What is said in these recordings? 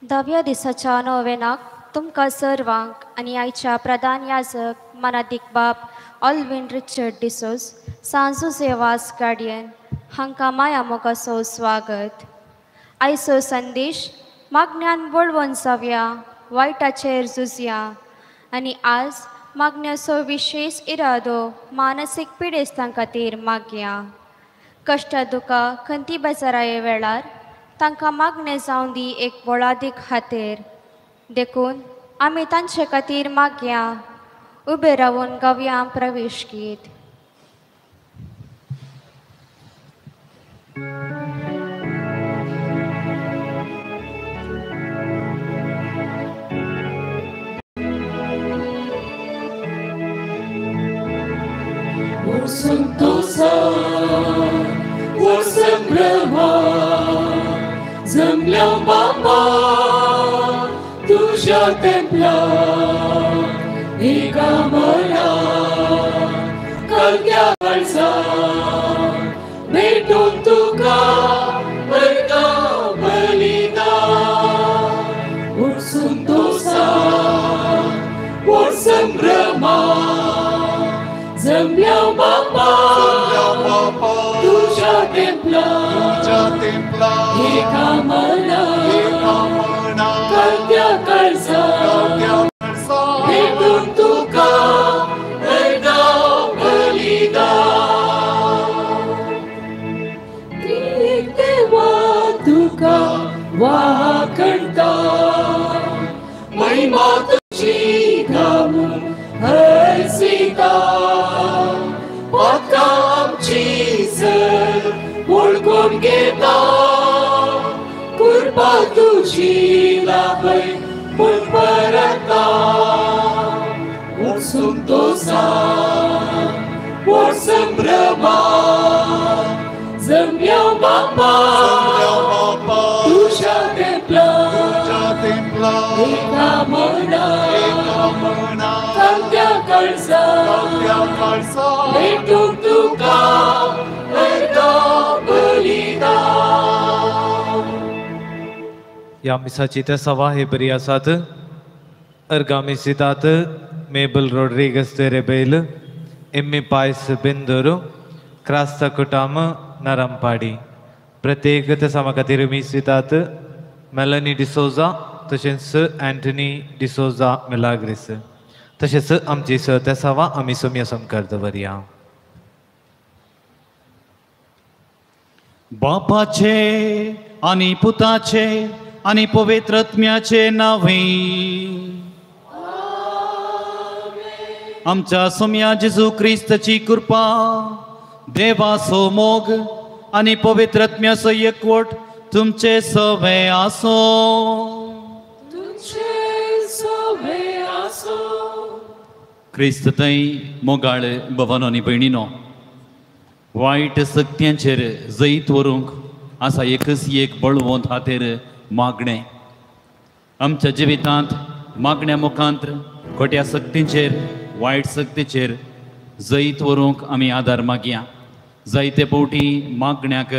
धाव्या दिसाच्या नोवेनाक तुमकां सर्वांक आनी आयच्या प्रधान याजक मानादीक बाब Alvin Richard D'Souza Sanju सेवास guardian हांकां माया मोगाचो स्वागत. आयचो संदेश मागण्यान बळवंत जावया, वायटाचेर झुजया आनी आज मागण्याचो विशेश इरादो मानसीक पिडेस्तां खातीर मागया. कश्टा दुका खंती बेजाराये वेळार तांकां मागणें जावं दी एक बळादीक खातीर, देखून आमी तांचे खातीर मागया. उबे रावन गावया प्रवेश गीत. जमल्या बापा तुझ्या तेंपला एका मना कलक्या काळजा भेटून तुका बरका बलिदा उडसून तोसा पोट संभ्रमा जमल्या बापा तुझ्या तेंपला एका मना कलक्या काळजा भेटून तुका बरका बलिदा. देवा तुका वाखणता महिमा तुझी गाऊन हरसिता पातकां आमची सर वळखून घेता कृपा तुझी लाभय म्हूण परता उडसून तोसा पोट संभ्रमा जमल्या बापा तुझ्या तेंपला एका मना कलक्या काळजा भेटून तुका बरका बलिदा. ह्या मिसाची तेसावा हे बरी आसात. अर्गा मिसितात मेबल रोड्रिगस दे रेबेल, एम्मी पायस बेंदोरो, क्रास्ता कुटाम नरमपाडी. प्रत्येक तेसावा खातीर मिसितात मेलनी डिसोजा तशेंच अँटनी डिसोजा मिलाग्रिस. तशेंच आमची स तेसावा आमी सोम्या समकार दवरया. बापाचे आनी पुताचे आनी पवित्र आत्म्याचे नांवे आमच्या सोम्या जेजू क्रिस्ताची कृपा, देवाचो मोग आनी पवित्र आत्म्याचो एकवट तुमचे सवे आसो. क्रिस्त थंय मोगाळ भवन आनी भयणीनो, वायट शक्त्यांचेर जैत व्हरूंक आसा एकच एक बळवंत हातेर मागणें. आमच्या जिवितांत मागण्या मुखांत खोट्या शक्तींचेर वायट शक्तीचेर जैत व्हरूंक आमी आदार मागया. जायते फावटी मागण्याक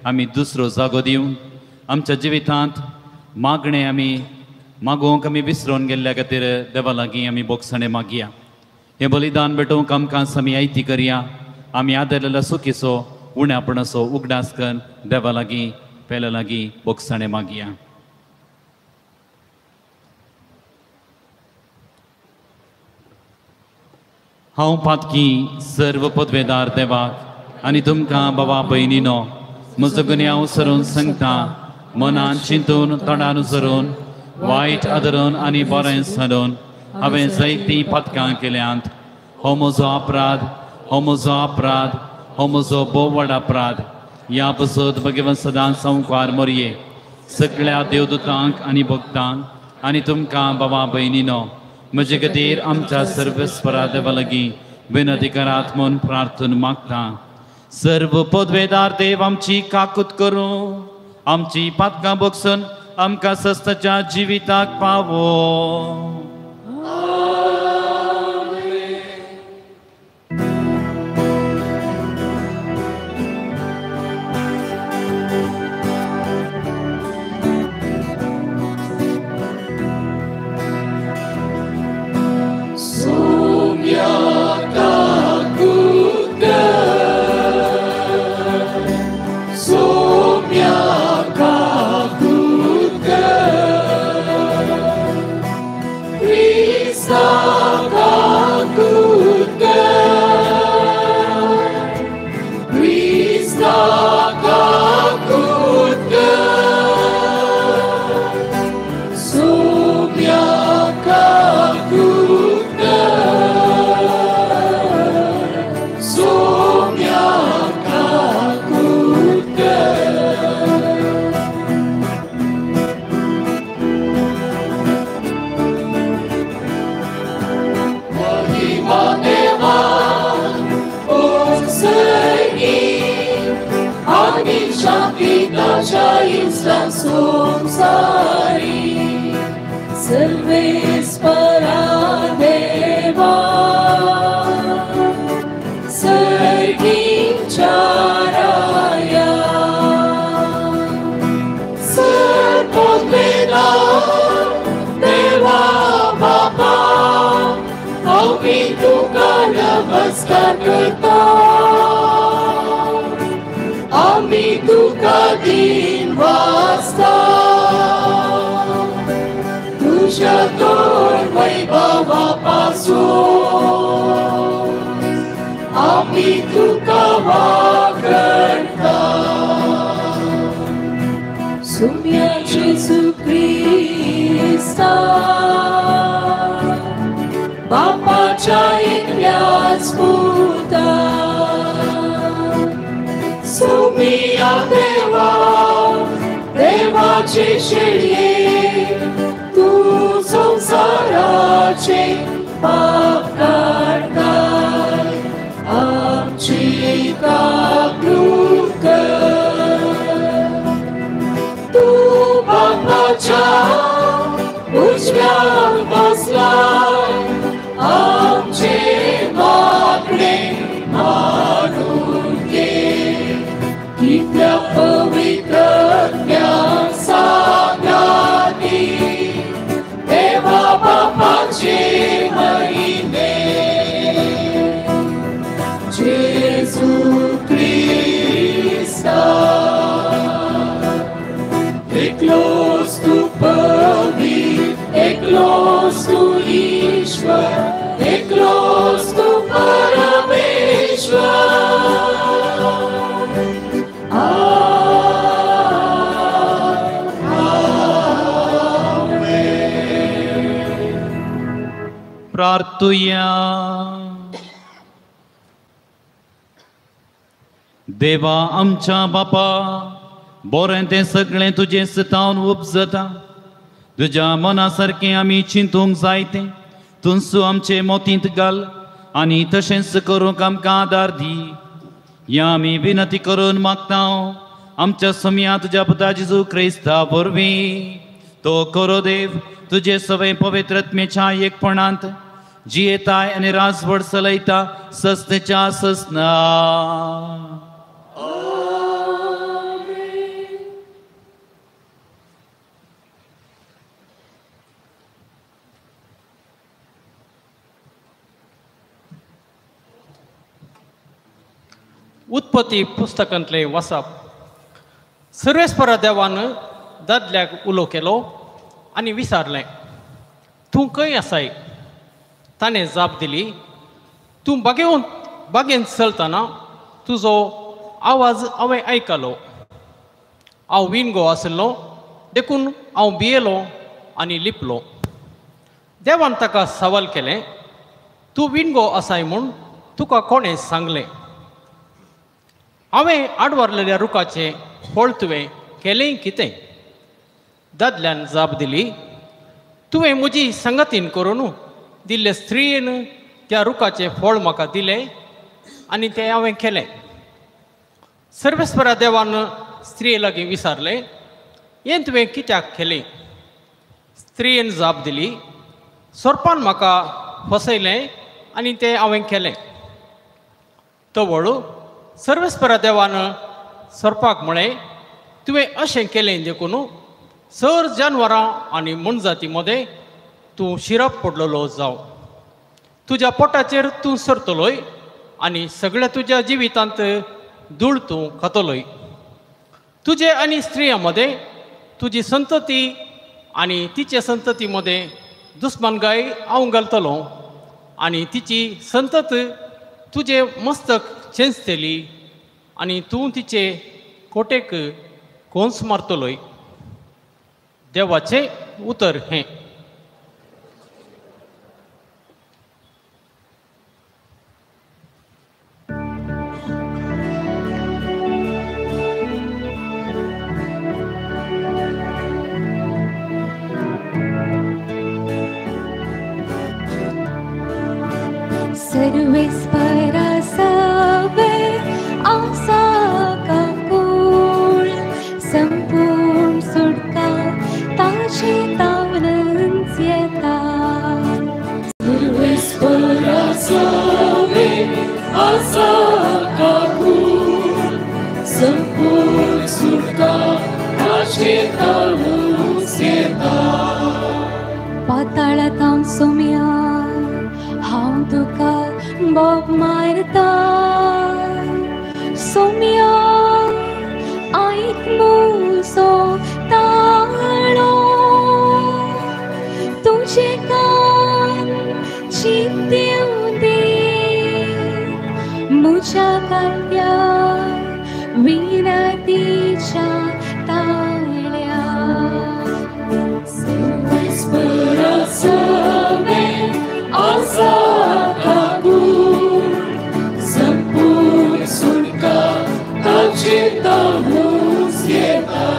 आमी दुसरो जागो दिवन आमच्या जिवितांत मागणें आमी मागोवंक आमी विसरून गेल्ल्या खातीर देवा लागीं आमी बोगसणें मागया. हें बलिदान भेटोवंक आमकां आमी आयती करया. आमी आदरलेलो सुखीचो उण्यापणाचो उगडास करून देवा लागीं पेल्या लागीं बोगसणें मागया. हांव पातकी सर्व पदवेदार देवाक आनी तुमकां बाबा भयणीनो म्हजो गुन्यांव सरून सांगता, मनान चिंतून तोंडान सरून वायट आदरून आनी बरें सरून हांवें जायतीं पातकां केल्यांत. हो म्हजो अपराध, हो म्हजो अपराध, हो म्हजो भोव व्हड अपराध. ह्या पसत भगवंत सदां संवकार मोरये सगळ्या देवदूतांक आनी भक्तांक आनी तुमकां बाबा भयणीनो म्हजे खातीर आमच्या सर्वेस्परा देवा लागीं विनंती करात म्हूण प्रार्थना मागता. सर्व पदवेदार देव आमची काकूत करूं, आमची पातकां बगसून आमकां सस्ताच्या जिविताक पावो. ताच्या इस्लां संवसारी सर्वेस्परा देवा सर्गीच्या राया सर्वोत्तम देवा बापा आमी तुका नमस्कार करता आमी तुका दिन वाजता तुझ्या तोर वैभवा पासून आमी तुका वागडता सुम्या जेजू क्रिस्ता बापाच्या एकल्याच पुता सुमिया देवा देवाचे शेळये तूं संवसाराचे पाप काडटाय आमची काकूट कर तूं बापाच्या उजव्यान बसलाय आमचे मागणे मानून घे कित्या पवित्रत्या सांगाती देवा बापाचे महिमे जेजू क्रिस्ता एकलोच तूं पवित्र एकलोच तूं ईश्वर एकलोच तूं परमेश्वर. प्रार्थुया. देवा आमच्या बापा बरें तें सगळें तुजें सतावन उपजता तुज्या मना सारकें आमी चिंतूंक जाय तें तुंसू आमचे मोतींत घाल आनी तशेंच करूंक आमकां आदार दी. ह्या आमी विनंती करून मागता आमच्या सम्या तुज्या पुता जेजू क्रिस्ता वरवीं. तो करो देव तुजे सवय पवित्रत्मेच्या एकपणांत जियेताय आनी राजवड चलयता सस्तेच्या सस्ना. उत्पत्ती पुस्तकांतले वाचप. सर्वेस्परा देवान दादल्याक उलो केलो आनी विचारलें, तूं खंय आसाय? ताणें जाप दिली, तूं बागेवन बागेन चलतना तुजो आवाज हांवें आयकलो. हांव विणगो आशिल्लो देखून हांव भियेलो आनी लिपलो. देवान ताका सवाल केलें, तूं विणगो आसाय म्हूण तुका कोणें सांगलें? हांवें आडवारलेल्या रुखाचें फळ तुवें केलें कितें? दादल्यान जाप दिली, तुवें म्हजी संगतीन करून दिल्ले स्त्रियेन त्या रुखाचें फळ म्हाका दिलें आनी तें हांवें केलें. सर्वेस्परा देवान स्त्रिये लागीं विचारलें, हें तुवें कित्याक केलें? स्त्रियेन जाप दिली, सोरपान म्हाका फसयलें आनी तें हांवें केलें. तवळ सर्वेस्परा देवान सोरपाक म्हळें, तुवें अशें केलें देखून सर जानवरां आनी मनजाती मदें तूं शिरप पडलेलो जावं. तुज्या पोटाचेर तूं सरतलोय आनी सगळ्या तुज्या जिवितांत धूळ तूं खातलोय. तुजे आनी स्त्रियां मदें तुजी संतती आनी तिचे संतती मदें दुस्मानगाय हांव घालतलो आनी तिची संतत तुजें मस्तक चेंचतली आनी तूं तिचे कोटेक कोंस मारतलोय. देवाचें उतर हें. सर्वेस्परा सवे आसा काकूळ संपूर्ण सुटका ताचे तावनच येता. सर्वेस्परासवे आसा काकूर संपूर्ण सुटका ताचे तावनच येता. पाताळांत सोम्या हांव तुका बोब मारता. सोम्या आयक म्हजो ताळो, तुजे कान चिंतेवंदी म्हज्या काळ्या विनंतीच्या ताळ्या. सर्वेस्परासवे आसा काकूर संपूर्ण सुटका ताचे तावनच येता.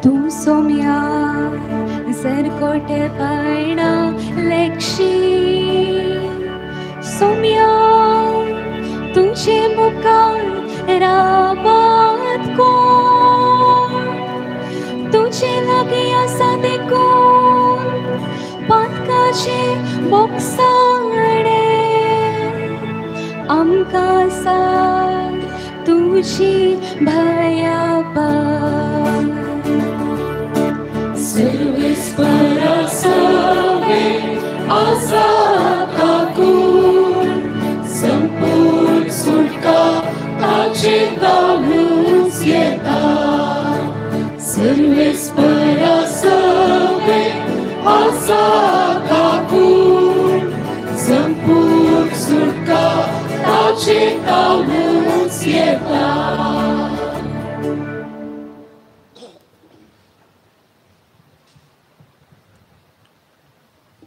तूं सोम्या जर कोटेपणा लेखशी, सोम्या तुजे मुखार राबात कोण, तुजे लागीं आसा देखून पातकाचे बोगसाणे आमकां आसा तुजी भयापान. सर्वेस्परासवे आसा काकूर संपूर्ण सुटका ताचे तावनच येता. सर्वेस्परासवे आसा काकूर संपूर्ण सुटका ताचे तावनच येता.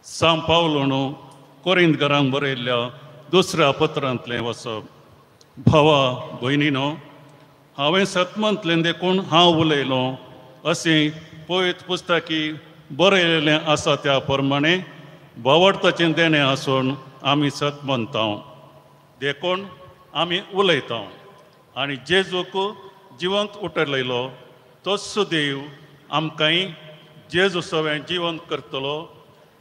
सांव पावलोन कोरिंदकारांक बरयल्ल्या दुसऱ्या पत्रांतलें वचप. भावा भयणीनो, हांवें सतमंतलें देखून हांव उलयलों अशें पयत पुस्तकी बरयलेलें आसा त्या प्रमाणे भावार्थाचें देणें आसून आमी सत म्हणटा देखून आमी उलयता. आनी जेजूक जिवंत उठयलो तोच देव आमकांय जेजू सवें जिवंत करतलो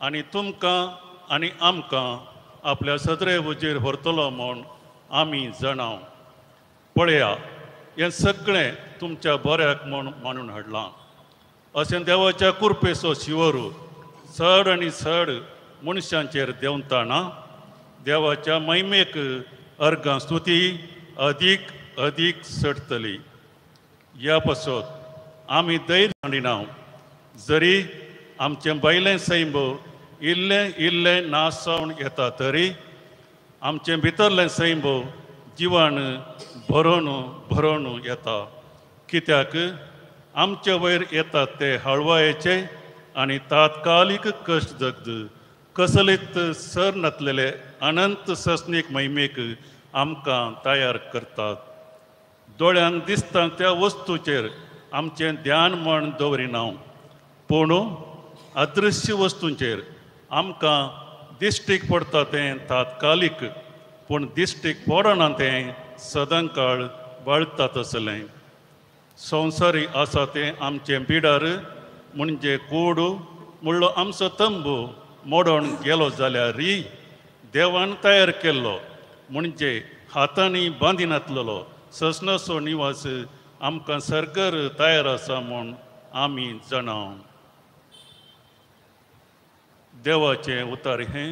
आनी तुमकां आनी आमकां आपल्या सदरे उजेर व्हरतलो म्हूण आमी जाणाव. पळया, हें सगळें तुमच्या बऱ्याक म्हूण मानून हाडलां. अशें देवाच्या कुरपेचो शिवरू चड आनी चड मनशांचेर देंवतना देवाच्या महिमेक अर्गां स्तुती अदीक अदीक चडटली. ह्या पासत आमी धैर्य हाडिना, जरी आमचें भायलें सैम इल्लें इल्लें नाश जावन येता तरी आमचें भितरलें सैम जिवन भरोन भरोन येता. कित्याक आमचे वयर येतात ते हळवायेचे आनी तात्कालीक कश्ट जगद कसलीत सर नातलेले अनंत सस्नीक महिमेक आमकां तयार करतात. दोळ्यांक दिसता त्या वस्तूचेर आमचें ध्यान म्हण दवरिना, पूण अदृश्य वस्तूंचेर आमकां दिश्टीक पडटा तें तात्कालीक, पूण दिश्टीक पडना तें सदांकाळ बाळता तसलें. संवसारी आसा तें आमचें बिडार म्हणजे कोड म्हणलो आमचो तंबू मोडोन गेलो जाल्यार देवान तयार केल्लो म्हणजे हातांनी बांदिनातलेलो ससनाचो निवास आमकां सरकार तयार आसा म्हूण आमी जाणा. देवाचें उतार हें.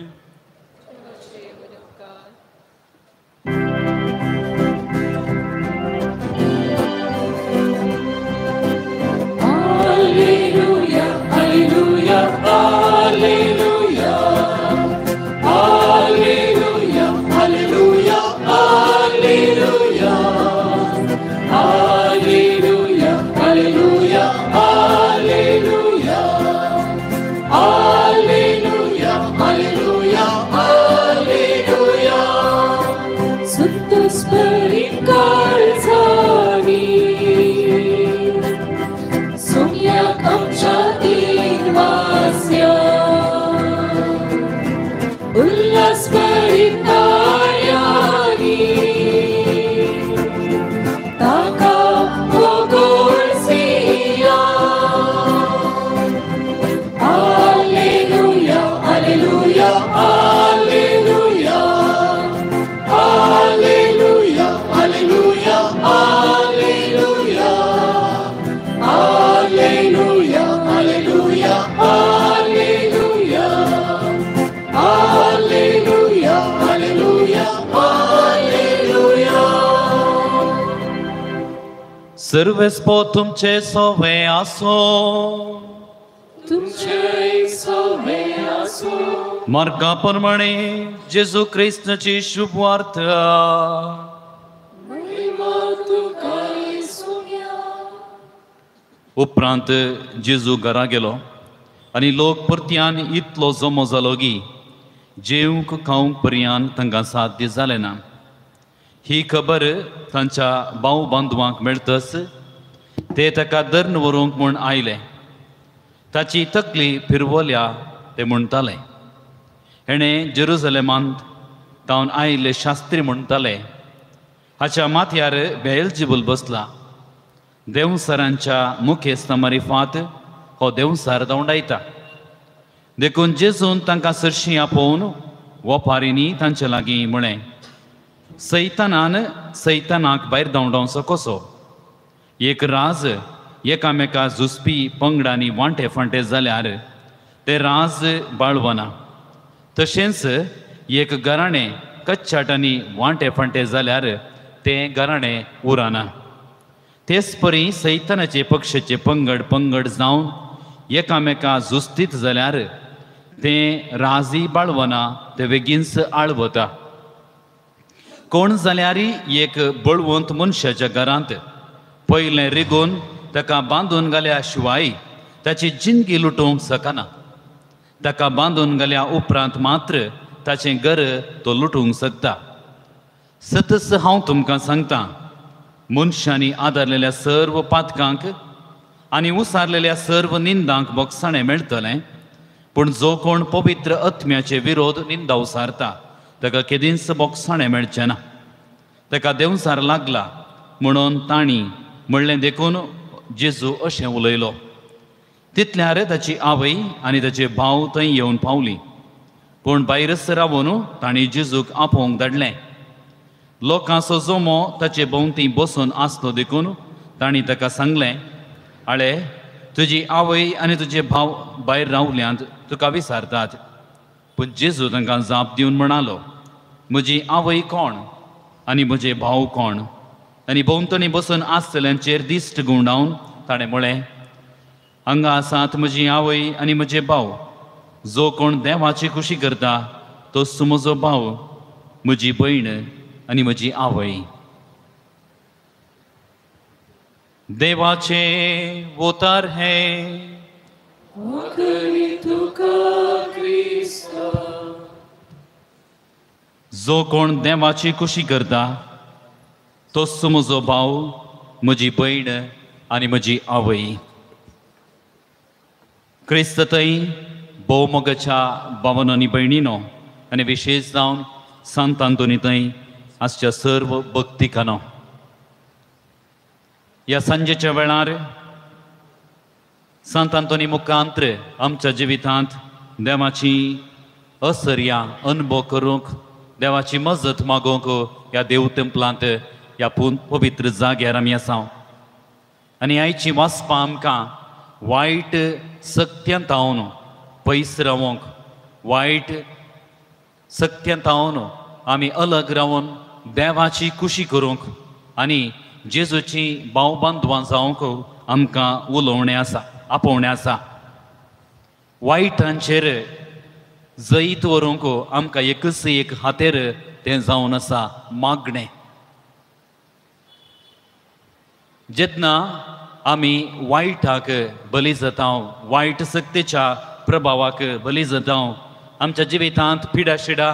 Alleluia, Alleluia, Alleluia, Alleluia, Alleluia, Alleluia, Alleluia, Alleluia, Alleluia, Alleluia, Alleluia, सर्वेस्पो तुमचे सोवे आसो. तुमचे सोवे आसो. मार्गा प्रमाणे जेजू क्रिस्ताची शुभवार्ता. उपरांत जेजू घरा गेलो आनी लोक परत्यान इतलो जमो जालो की जेवंक खावंक पर्यान तांकां साध्य जालें ना. ही खबर तांच्या भाव बांधवांक मेळतच ते ताका धरून व्हरूंक म्हूण आयले. ताची तकली फिरवल्या ते म्हणटाले. हेणें जेरुजलेमांत तावन आयिल्ले शास्त्री म्हणटाले, हाच्या माथ्यार बेलजिबूल बसला, देवसरांच्या मुखेस्ता मारिफात हो देवसार धांवडायता. देखून जेजून तांकां सरशीं आपोवन वपारींनी तांचे लागीं म्हळें, सैतानान सैतानाक भायर धांवडावचो कसो? एक राज एकामेका झुजपी पंगडांनी वांटे फांटे जाल्यार ते राज बाळवना. तशेंच एक घराणें कच्चाटांनी वांटे फांटे जाल्यार तें घराणें उरना. तेच परी सैतानाचे पक्षाचे पंगड पंगड जावन एकामेका झुजतीत जाल्यार तें राजी बाळवना, तें बेगीनच आळवता. कोण जाल्यार एक बळवंत मनशाच्या घरांत पयलें रिगून ताका बांदून घाल्या शिवाय ताची जिंदगी लुटोवंक शकना. ताका बांदून घाल्या उपरांत मात्र ताचें घर तो लुटूंक शकता. सतच हांव तुमकां सांगता, मनशांनी आदारलेल्या सर्व पातकांक आनी उसारलेल्या सर्व निंदांक बोगसाणें मेळटलें, पूण जो कोण पवित्र आत्म्याचे विरोध निंदा उसारता ताका केदींच बोगसाणें मेळचें ना. ताका देंवचार लागला म्हणून तांणी म्हणलें. देखून जेजू अशें उलयलो. तितल्यार ताची आवय आनी ताचे भाव थंय येवन पावली, पूण भायरच रावून तांणी जेजूक आपोवंक धाडलें. लोकांचो जमो ताचे भोंवती बसून आसलो देखून तांणी ताका सांगलें, आळे, तुजी आवय आनी तुजे भाव भायर रावल्यांत, तुका विचारतात. पूण जेजू तांकां जाप दिवन म्हणालो, म्हजी आवय कोण आनी म्हजे भाव कोण? आनी भोंवतणी बसून आसतल्यांचेर दिश्ट घुंवडावन ताणें म्हळें, हांगा आसात म्हजी आवय आनी म्हजे भाव. जो कोण देवाची खुशी करता तोच म्हजो भाव, म्हजी भयण आनी म्हजी आवय. देवाचे उतर हें. जो कोण देवाची खुशी करता तोच म्हजो भाव, म्हजी भयण आनी म्हजी आवय. क्रिस्त थंय भोवमोगाच्या भावानो आनी भयणीनो आनी विशेश जावन सांत आंतोनी थंय आसच्या सर्व भक्तिकानो, ह्या सांजेच्या वेळार सांत आंतोनी मुखांत्र आमच्या जिवितांत देवाची असर्या अनुभव करूंक, देवाची मजत मागोवंक ह्या देव तेंपलांत ह्या पवित्र जाग्यार आमी आसा. आनी आयची वाचपां आमकां वायट सक्त्यांत हावन पयस रावोंक, वायट सक्त्यांत हावन आमी अलग रावन देवाची खुशी करूंक आनी जेजूची भाव बांधवां जावंक आमकां उलोवणें आसा, आपोवणें आसा. वायटांचेर जैत व्हरूंक आमकां एकच एक हातेर तें जावन आसा मागणें. जेन्ना आमी वायटाक बली जाता, वायट सक्तेच्या प्रभावाक बली जाता, आमच्या जिवितांत पिडाशिडा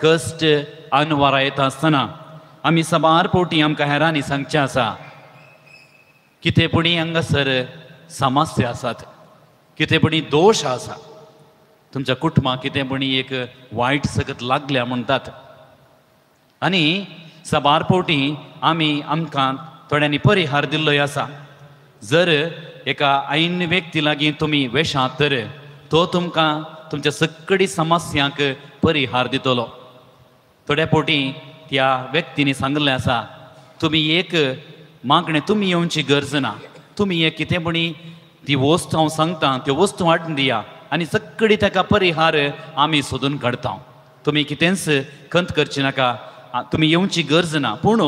कश्ट अनवारा येता आसतना आमी साबार पोटी आमकां हेरांनी सांगचें आसा, कितें पुणी हांगासर समस्या आसात, कितें पुणी दोश आसा, तुमच्या कुटुंबाक कितें पुणी एक वायट सकत लागल्या म्हणटात. आनी साबार पोटी आमी आमकां थोड्यांनी परिहार दिल्लोय आसा. जर एका ऐन व्यक्ती लागीं तुमी वेशात तर तो तुमकां तुमच्या सगळी समस्यांक परिहार दितलो. थोड्या पोटी त्या व्यक्तींनी सांगिल्लें आसा, तुमी एक मागणें तुमी येवची गरज ना, तुमी एक कितें पुणी ती वस्तू हांव सांगता त्यो वस्तू हाडून दिया आनी सगळी ताका परिहार आमी सोदून काडटा. तुमी कितेंच खंत करची नाका, तुमी येवची गरज ना, पूण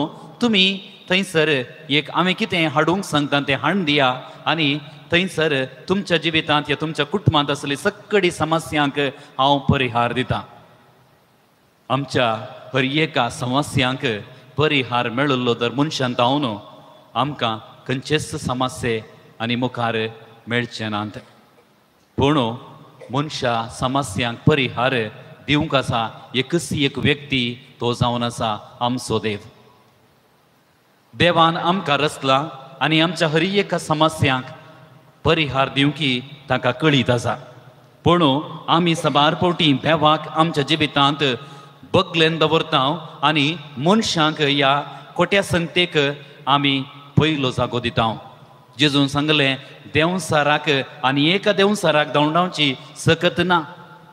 तुमी थंयसर एक हांवें कितें हाडूंक सांगता तें हाडून दिया आनी थंयसर तुमच्या जिवितांत या तुमच्या कुटुंबांत आसली सगळी समस्यांक हांव परिहार दिता. आमच्या हर एका समस्यांक परिहार मेळिल्लो तर मनशान जावन आमकां खंयचेच समस्ये आनी मुखार मेळचे नात. पूण मनशा समस्यांक परिहार दिवंक आसा एकच एक व्यक्ती, तो जावन आसा आमचो देव. देवान आमकां रचला आनी आमच्या हर एका समस्यांक परिहार दिवंकी ताका कळीत आसा. पूण आमी साबार फावटी देवाक आमच्या जिवितांत बगलेन दवरता आनी मनशांक ह्या खोट्या संगतेक आमी पयलो जागो दिता. जेजून सांगलें देंवसाराक आनी एका देंवसाराक धांवडावची सकत ना,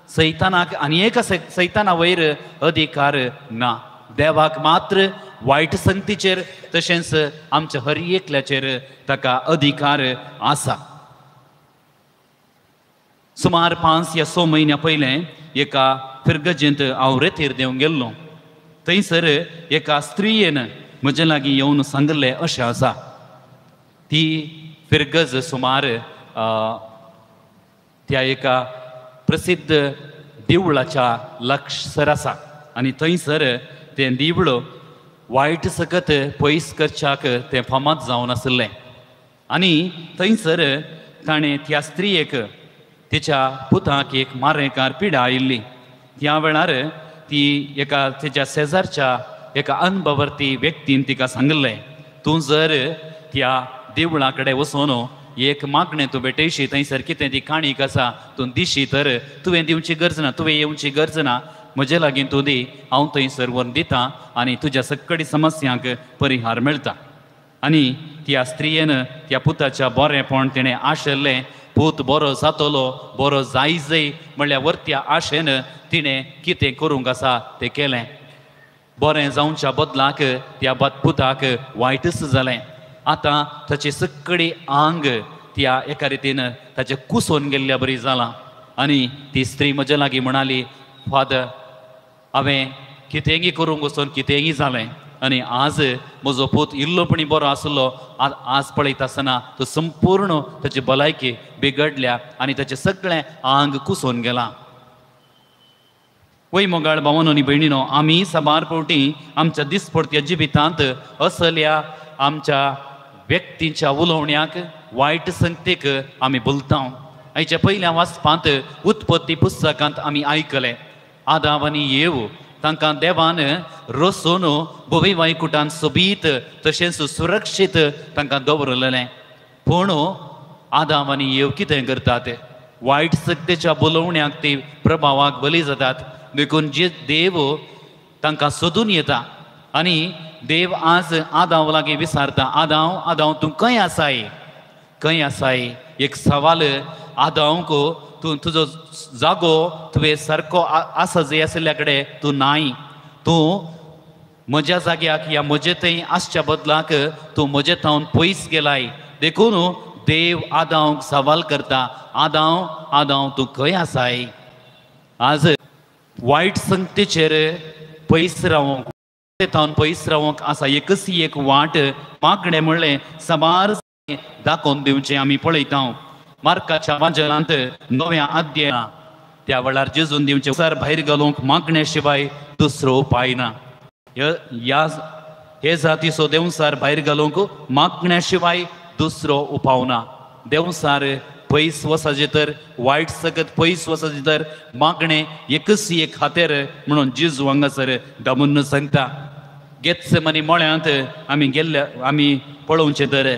सैतानाक आनी एका सैताना वयर अधिकार ना. देवाक मात्र वायट संगतीचेर तशेंच आमच्या हर एकल्याचेर ताका अधिकार आसा. सुमार 5 या 6 म्हयन्या पयलें एका फिरगजेंत हांव रेतीर देवंक गेल्लो. थंयसर एका स्त्रियेन म्हजे लागीं येवन सांगिल्लें अशें आसा. ती फिरगज सुमार त्या एका प्रसिद्ध देवळाच्या लागसर आसा आनी थंयसर तें देवूळ वायट सकत पयस करच्याक तें फामाद जावन आशिल्लें. आनी थंयसर ताणें त्या स्त्रियेक तिच्या पुताक एक मारेकार पिडा आयिल्ली. त्या वेळार ती एका तिच्या शेजारच्या एका अनभवर्ती व्यक्तीन तिका सांगिल्लें, तूं जर त्या देवळा कडेन वचून एक मागणें तूं भेटयशी, थंयसर कितें ती काणीक आसा तूं दिशी तर तुवें दिवची गरज ना, तुवें येवची गरज ना, म्हजे लागीं तूं दी, हांव थंयसर व्हरून दिता आनी तुज्या सगळी समस्यांक परिहार मेळटा. आनी त्या स्त्रियेन त्या पुताच्या बरेंपण तिणें आशिल्लें, पूत बरो जातलो, बरो जाय जाय म्हणल्यार वरत्या आशेन तिणें कितें करूंक आसा तें केलें. बरें जावच्या बदलाक त्या पुताक वायटच जालें. आतां ताची सगळी आंग त्या एका रितीन ताचें कुसोवन गेल्ल्या बरी जालां. आनी ती स्त्री म्हज्या लागीं म्हणाली, फादर, हांवें कितेंगी करूंक वचून कितेंगी जालें आनी आज म्हजो पूत इल्लो पणी बरो आसलो, आज पळयता आसतना तो संपूर्ण ताची भलायकी बिगडल्या आनी ताचें सगळें आंग कुसोवन गेलां. वय मोगाळ भावानो आनी भयणीनो, आमी साबार फावटी आमच्या दिसपडत्या जिवितांत असल्या आमच्या व्यक्तींच्या उलोवण्याक वायट संगतीक आमी भुलता. आयच्या पयल्या वाचपांत उत्पत्ती पुस्तकांत आमी आयकलें, आदाव आनी येव तांकां देवान रसून भोवी वायकुटान सोबीत तशेंच सुरक्षीत तांकां दवरलेलें. पूण आदाव आनी येव कितें करतात, वायट शक्तीच्या बोलोवण्याक ती प्रभावाक बली जातात. देखून जे देव तांकां सोदून येता आनी देव आज आदाव लागीं विचारता, आदाव आदाव तूं खंय आसाय, खंय आसाय? एक सवाल आदावंक, तूं तुजो जागो तुवें सारको आसा जंय आशिल्ल्या कडेन तूं नाय, तूं म्हज्या जाग्याक ह्या म्हजे थंय आसच्या बदलाक तूं म्हजे थावन पयस गेलाय. देखून देव आदावंक सवाल करता, आदाव आदाव तूं खंय आसाय? आज वायट संगतीचेर पयस रावंक, थावन पयस रावंक आसा एकच एक वाट, मागणें म्हणलें साबार दाखोवन दिवचें आमी पळयता. मार्काच्या वांजलांत 9व्या अध्याया त्या वेळार जेजून दिवचें सर भायर घालूंक मागणे शिवाय दुसरो उपाय ना. ह्या हे जातीचो देंवसार भायर घालूंक मागण्या शिवाय दुसरो उपाव ना. देंवसार पयस वचाचें तर, वायट सगत पयस वचाचें तर मागणें एकच एक खातीर म्हणून जेजू हांगासर दामून सांगता. गेत्सेमनी मळ्यांत आमी गेल्ले आमी पळोवचें तर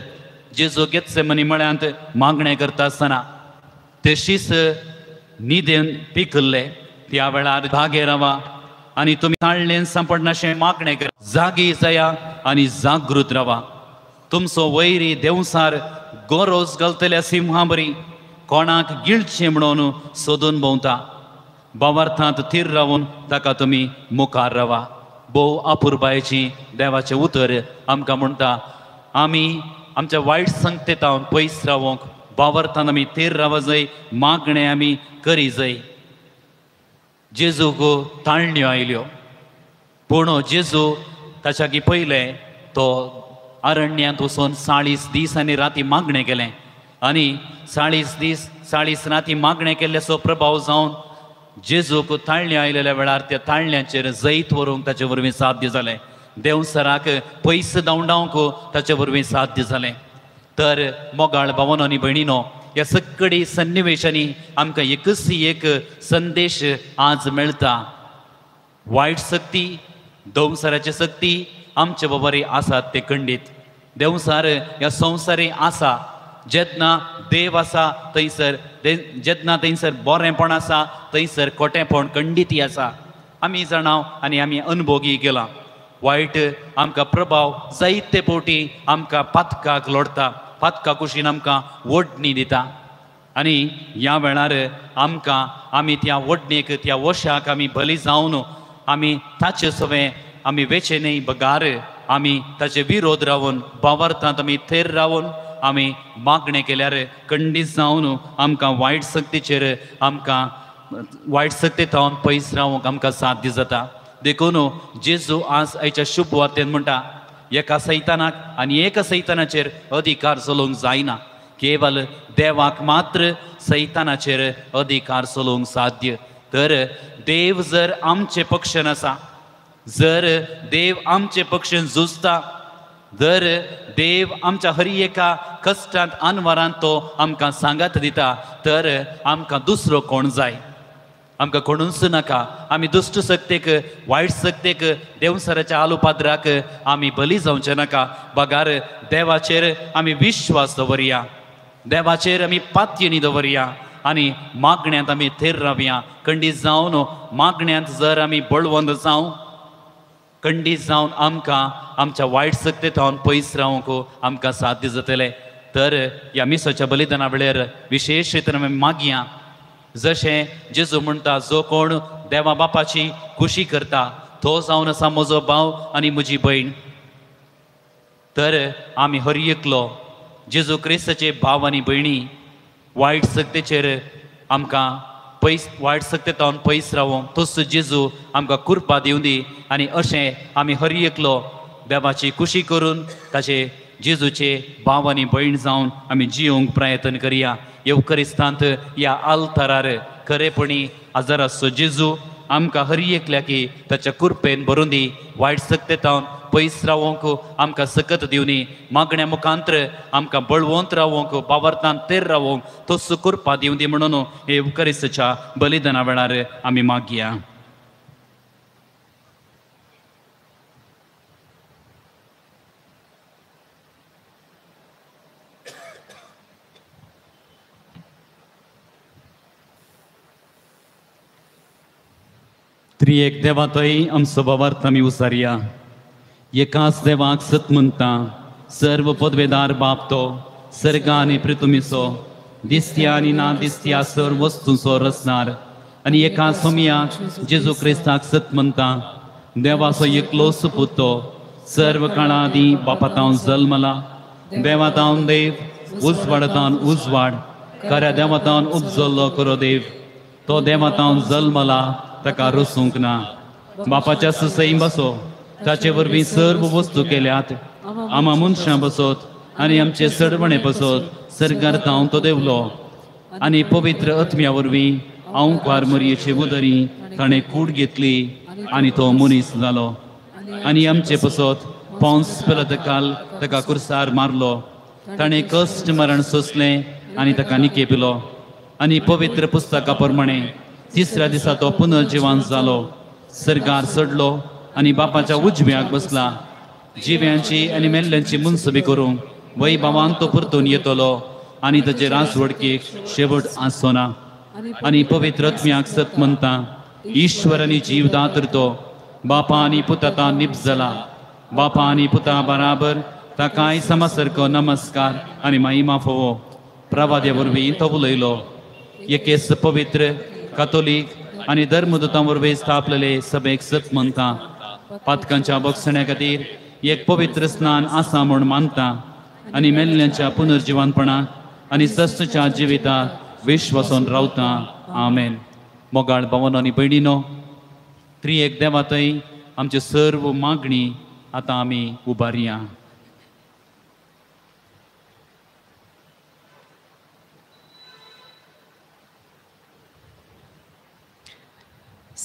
जेजू गेत्सेमनी मळ्यांत मागणें करता आसतना तशीच न्हिदेन पिकल्ले. त्या वेळार जागे रावा आनी तुमी ताळ्ळेन सांपडनाशें मागणें करा, जागी जाया आनी जागृत रावा. तुमचो वैरी देंवसार गोरोज घालतल्या सिंहा बरी कोणाक गिळचें म्हणून सोदून भोंवता. भावार्थांत थीर रावून ताका तुमी मुखार रावा. भोव अपुरबायेची देवाचें उतर आमकां म्हणटा, आमी आमच्या वायट संगतेतावन पयस रावोंक भावार्थान आमी थीर रावा जाय, मागणें आमी करी जाय. जेजूक ताळण्यो आयल्यो, पूण जेजू ताच्या लागीं पयलें तो अरण्यांत वचून 40 दीस आनी राती मागणें केलें आनी 40 दीस 40 राती मागणें केल्ल्याचो प्रभाव जावन जेजूक ताळणे आयलेल्या वेळार त्या ताळण्यांचेर जैत व्हरूंक ताचे वरवीं साध्य जालें. देंवसराक पयस धांवडावंक ताचे वरवीं साध्य जालें. तर मोगाळ भावानो आनी भयणीनो, ह्या सगळी सन्निवेशांनी आमकां एकच एक संदेश आज मेळटा. वायट शक्ती, देंवसराची शक्ती आमचे बरोबर आसात ते खंडीत. देंवसार ह्या संवसारी आसा. जेन्ना देव आसा थंयसर, जेन्ना थंयसर बरेंपण आसा थंयसर खोटेंपण खंडीत आसा. आमी जाणाव आनी आमी अनुभोगी केला. वायट आमकां प्रभाव जायते फावटी आमकां पातकाक लोडता, पातका कुशीन आमकां ओडणी दिता आनी ह्या वेळार आमकां आमी त्या ओडणेक, त्या वशाक आमी बली जावन आमी ताचे सवें आमी वेचे न्हय बगार आमी ताचे विरोध रावन भावार्थांत आमी थेर रावन आमी मागणें केल्यार खंडीत जावन आमकां वायट शक्तीचेर, आमकां वायट शक्ती थावन पयस रावंक आमकां साध्य जाता. देखून जेजू आज आयच्या शुभ वार्तेन म्हणटा, एका सैतानाक आनी एका सैतानाचेर अधिकार चलोवंक जायना, केवल देवाक मात्र सैतानाचेर अधिकार चलोवंक साध्य. तर देव जर आमचे पक्षान आसा, जर देव आमचे पक्षान झुजता, जर देव आमच्या हर एका कश्टांत अनवरांत तो आमकां सांगात दिता, तर आमकां दुसरो कोण जाय? आमकां कोणूच नाका. आमी दुश्ट शक्तेक, वायट शक्तेक, देंवसराच्या आलुपाद्राक आमी बली जावचे नाका. बगार देवाचेर आमी विश्वास दवरया, देवाचेर आमी पातयेनी दवरया आनी मागण्यांत आमी थेर रावया. खंडीत जावन मागण्यांत जर आमी बळवंत जावं, खंडीत जावन आमकां आमच्या वायट शक्ते थावन पयस रावंक आमकां साध्य जातलें. तर ह्या मिसाच्या बलिदाना वेळार विशेश रितीन आमी मागया, जशें जेजू म्हणटा, जो कोण देवा बापाची खुशी करता तो जावन आसा म्हजो भाव आनी म्हजी भयण. तर आमी हर एकलो जेजू क्रिस्ताचे भाव आनी भयणी वायट शक्तेचेर आमकां पयस, वायट शक्ते थावन पयस रावोंक तोच जेजू आमकां कृपा दिवं दी आनी अशें आमी हर एकलो देवाची खुशी करून ताचे जेजूचे भाव आनी भयण जावन आमी जियोंक प्रयत्न करया. येवकरिस्तांत ह्या आल्तारार खरेपणी आजाराचो जेजू आमकां हर एकल्याकी ताच्या कृपेन भरून दी. वायट शक्ते थावन पयस रावोंक आमकां सकत दिवनी, मागण्या मुखांत्र आमकां बळवंत रावोंक, बावरतान तेर रावोंक तोच कृपा दिवं दी म्हणून हे येवकरिस्ताच्या बलिदाना वेळार आमी मागया. त्रिएक देवातय आमचो भावार्थ आमी उसारया. एकाच देवाक सत म्हणटा, सर्व पदवेदार बाप तो, सर्ग आनी पृथ्वीचो, दिसत्या आनी ना दिसत्या सर्व वस्तूंचो रचणार, आनी एका सोमयाक जेजू क्रिस्ताक सत म्हणटा, देवाचो एकलो सुपूत तो, सर्व काळा आदीं बापातावन जल्मला, देवातावन देव, उजवाडातावन उजवाड, खऱ्या देवातावन उपजल्लो खरो देव, तो देवातावन जल्मला, ताका रसूंक ना, बापाच्या ससई बसो, ताचे वरवीं सर्व वस्तू केल्यात, आमा मनशां बसत आनी आमचे सडवणे बसत सरकार थावन तो देवलो आनी पवित्र आत्म्या वरवीं आंवकार मरयेचे उदरी ताणें कूड घेतली आनी तो मनीस जालो आनी आमचे पसत पॉन्स पिलातकाल ताका कुर्सार मारलो, ताणें कश्ट मरण सोंसलें आनी ताका निकेपिलो आनी पवित्र पुस्तका प्रमाणे तिसऱ्या दिसा तो पुनर्जिवन जालो, सर्गार चडलो आनी बापाच्या उजव्याक बसला, जिव्यांची आनी मेल्ल्यांची मुनसबी करूंक वैभवान तो परतून येतलो आनी ताचे राजवडकेक शेवट आसचो ना. आनी पवित्र आत्म्याक सत म्हणटा, ईश्वर आनी जीवदातर तो, बापा आनी पुता निपजला, बापा आनी पुता बराबर ताकाय समासारको नमस्कार आनी महिमा फावो. प्रवाद्या वरवीं तो उलयलो. एकेच पवित्र कातोलीक आनी धर्मदूतां वरवीं स्थापलेले सभेक सत म्हणटा, पातकांच्या बक्षण्या खातीर एक पवित्र स्नान आसा म्हूण मानता आनी मेल्ल्यांच्या पुनर्जिवनपणाक आनी सस्तच्या जिविताक विश्वासून रावता. आमेन. मोगाळ भावानो आनी भयणीनो, त्रिएक देवातय आमचे सर्व मागणी आतां आमी उबारया.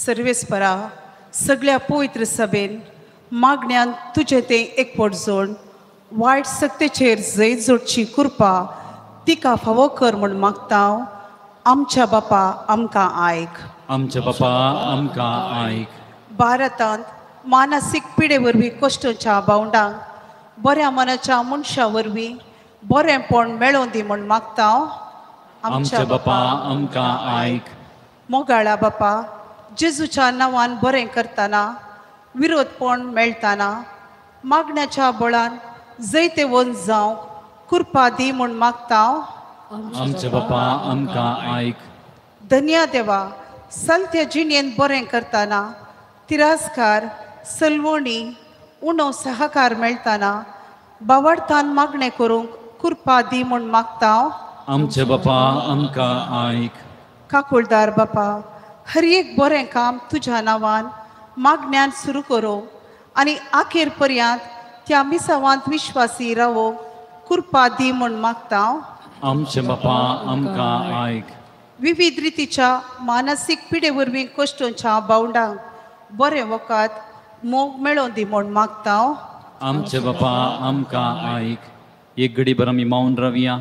सर्वेस्परा सगळ्या पवित्र सभेन मागण्यान तुजें तें एकवट जोड वायट सक्तेचेर जैत जोडची कृपा तिका फावो कर म्हूण मागता. आमच्या बापा आमकां आयक. आमच्या बापा आमकां आयक. भारतांत मानसीक पिडे वरवीं कश्टांच्या भावंडांक बऱ्या मनाच्या मनशा वरवीं बरेंपण मेळोवन दी म्हूण मागता. आमच्या बापा आमकां आयक. मोगाळा बापा, जेजूच्या नांवान बरें करतना विरोधपण मेळटाना मागण्याच्या बळान जैतेवंत जावंक कृपा दी म्हूण मागता. आमच्या बापा आमकां आयक. धन्या देवा, सलत्या जिणेन बरें करतना तिरस्कार सलवणी उणो सहकार मेळटाना बावडतान मागणें करूंक कृपा दी म्हूण मागता. आमच्या बापा आमकां आयक. काकुळदार बापा, हर एक बरें काम तुज्या नांवान मागण्यान सुरू करूं आनी आखेर पर्यंत त्या मिसावांत विश्वासी रावोंक कृपा दी म्हूण मागता. आमच्या बापा आमकां आयक. विविध रितीच्या मानसीक पिडे वरवीं कश्टांच्या भावंडांक बरें वखद मोग मेळोवन दी म्हूण मागता. आमच्या बापा आमकां आयक. एक घडीभर आमी मौन रावया.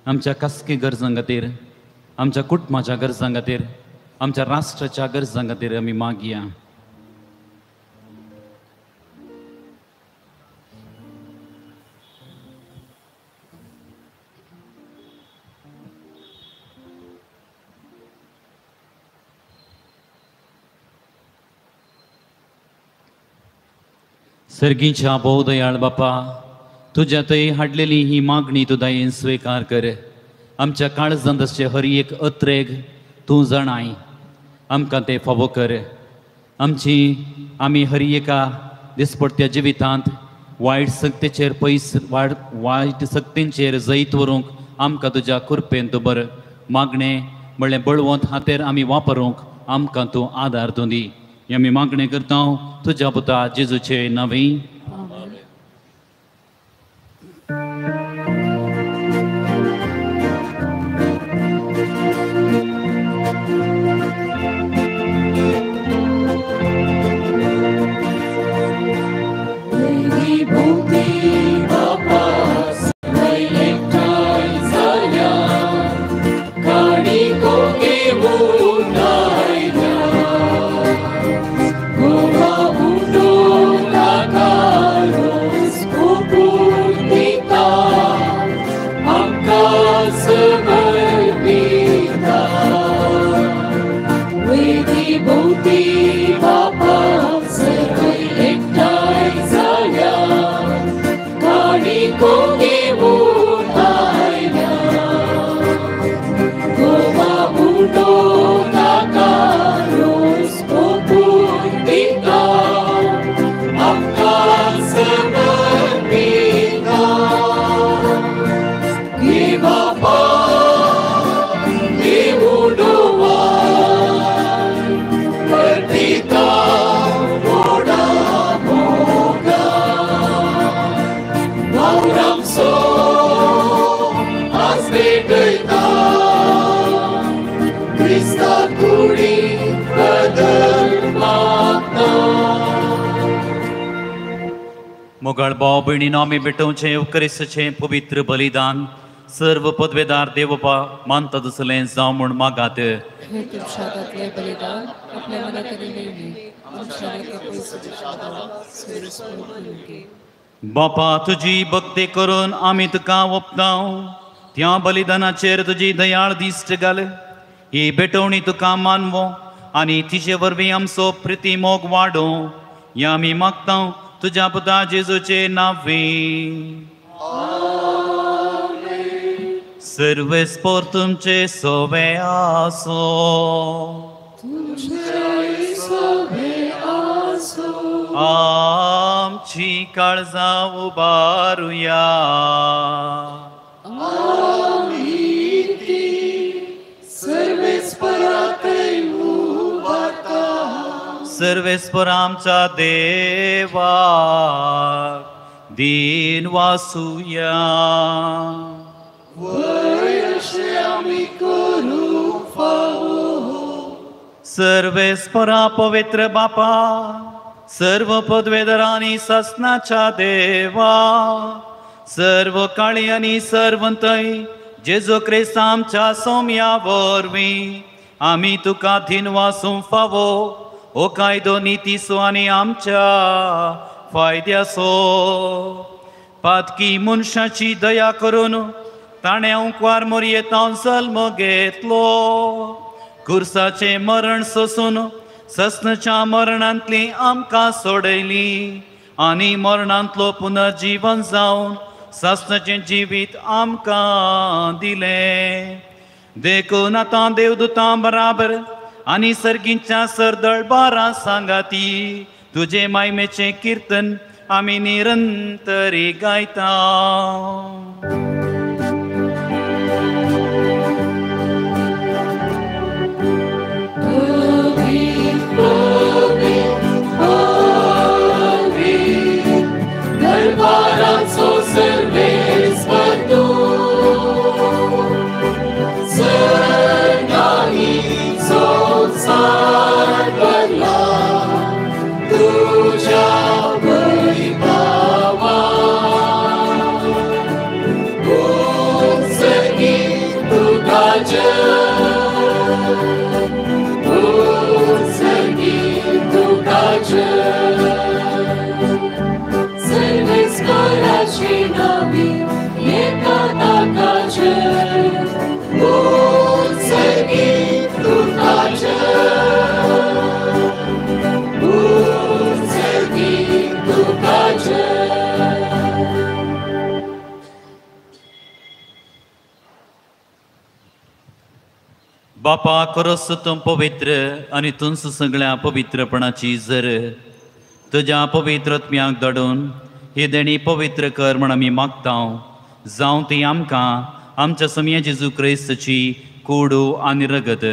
आमच्या खासगी गरजां खातीर, आमच्या कुटुंबाच्या गरजां खातीर, आमच्या राष्ट्राच्या गरजां खातीर आमी मागया. सर्गीच्या भोव दयाळ बापा, तुज्या थंय हाडलेली ही मागणी तूं दयेन स्विकार कर. आमच्या काळजांत आसचे हर एक अत्रेग तूं जाणाय, आमकां तें फावो कर. आमची आमी हर एका दिसपडत्या जिवितांत वायट सक्तेचेर पयस वायट सक्तींचेर जैत व्हरूंक आमकां तुज्या कृपेन तूं बर मागणें म्हणलें बळवंत हातेर आमी वापरूंक आमकां तूं आदार तूं दी. हें आमी मागणें करता तुज्या पुता जेजूचे नांवी. मोगाळ भाव भयणीनो, आमी भेटोवचें येवक्रिस्ताचें पवित्र बलिदान सर्व पदवेदार देवपा मानता तसलें जावं म्हूण मागात. बापा, तुजी भक्ती करून आमी तुका ओपताव. त्या बलिदानाचेर तुजी दयाळ दिश्ट घाल. ही भेटवणी तुका मानवो आनी तिचे वरवीं आमचो प्रिती मोग वाडोवं ह्या आमी मागता तुज्या पुता जेजूचे नांवे. सर्वेस्पोर तुमचे सोवे आसो. आमची काळजां उबारुया. सर्वेस्पर आमच्या देवा दीन वासुया. सर्वेस्परा पवित्र बापा, सर्व पदवेधरांनी सासनाच्या देवा, सर्व काळी आनी सर्वंतय जेजू क्रिस्त आमच्या सोम्या वरवीं आमी तुका धिनवासूंक फावो हो कायदो नितीचो आनी आमच्या फायद्याचो. पातकी मनशाची दया करून ताणें उंकवार मोरयेतावन जल्म घेतलो, खुर्साचें मरण सोसून ससनाच्या मरणांतली आमकां सोडयली आनी मरणांतलो पुनर्जीवन जावन सासनाचें जिवीत आमकां दिलें. देखून आतां देवदूतां बराबर आनी सर्गींच्या सरदळ बारा सांगाती तुजे मायमेचें किर्तन आमी निरंतरी गायता. दरबाराचो सर्वेस्पर तूं, सर्गांनी संवसार भरला तुज्या वैभवान. उत्सर्गी तुका जय, उत्सर्गी तुका जय. सर्वेस्पराची नावी येता ताका जय, उत्सर्गी तुका जय, उत्सर्गी तुका जय. बापा, खरोच तूं पवित्र आनी तूंच सगळ्या पवित्रपणाची जर तुज्या पवित्र आत्म्याक धाडून ही देणी पवित्र कर म्हण आमी मागता. जावं ती आमकां आमच्या सोमया जेजू क्रिस्ताची कुडू आनी रगत.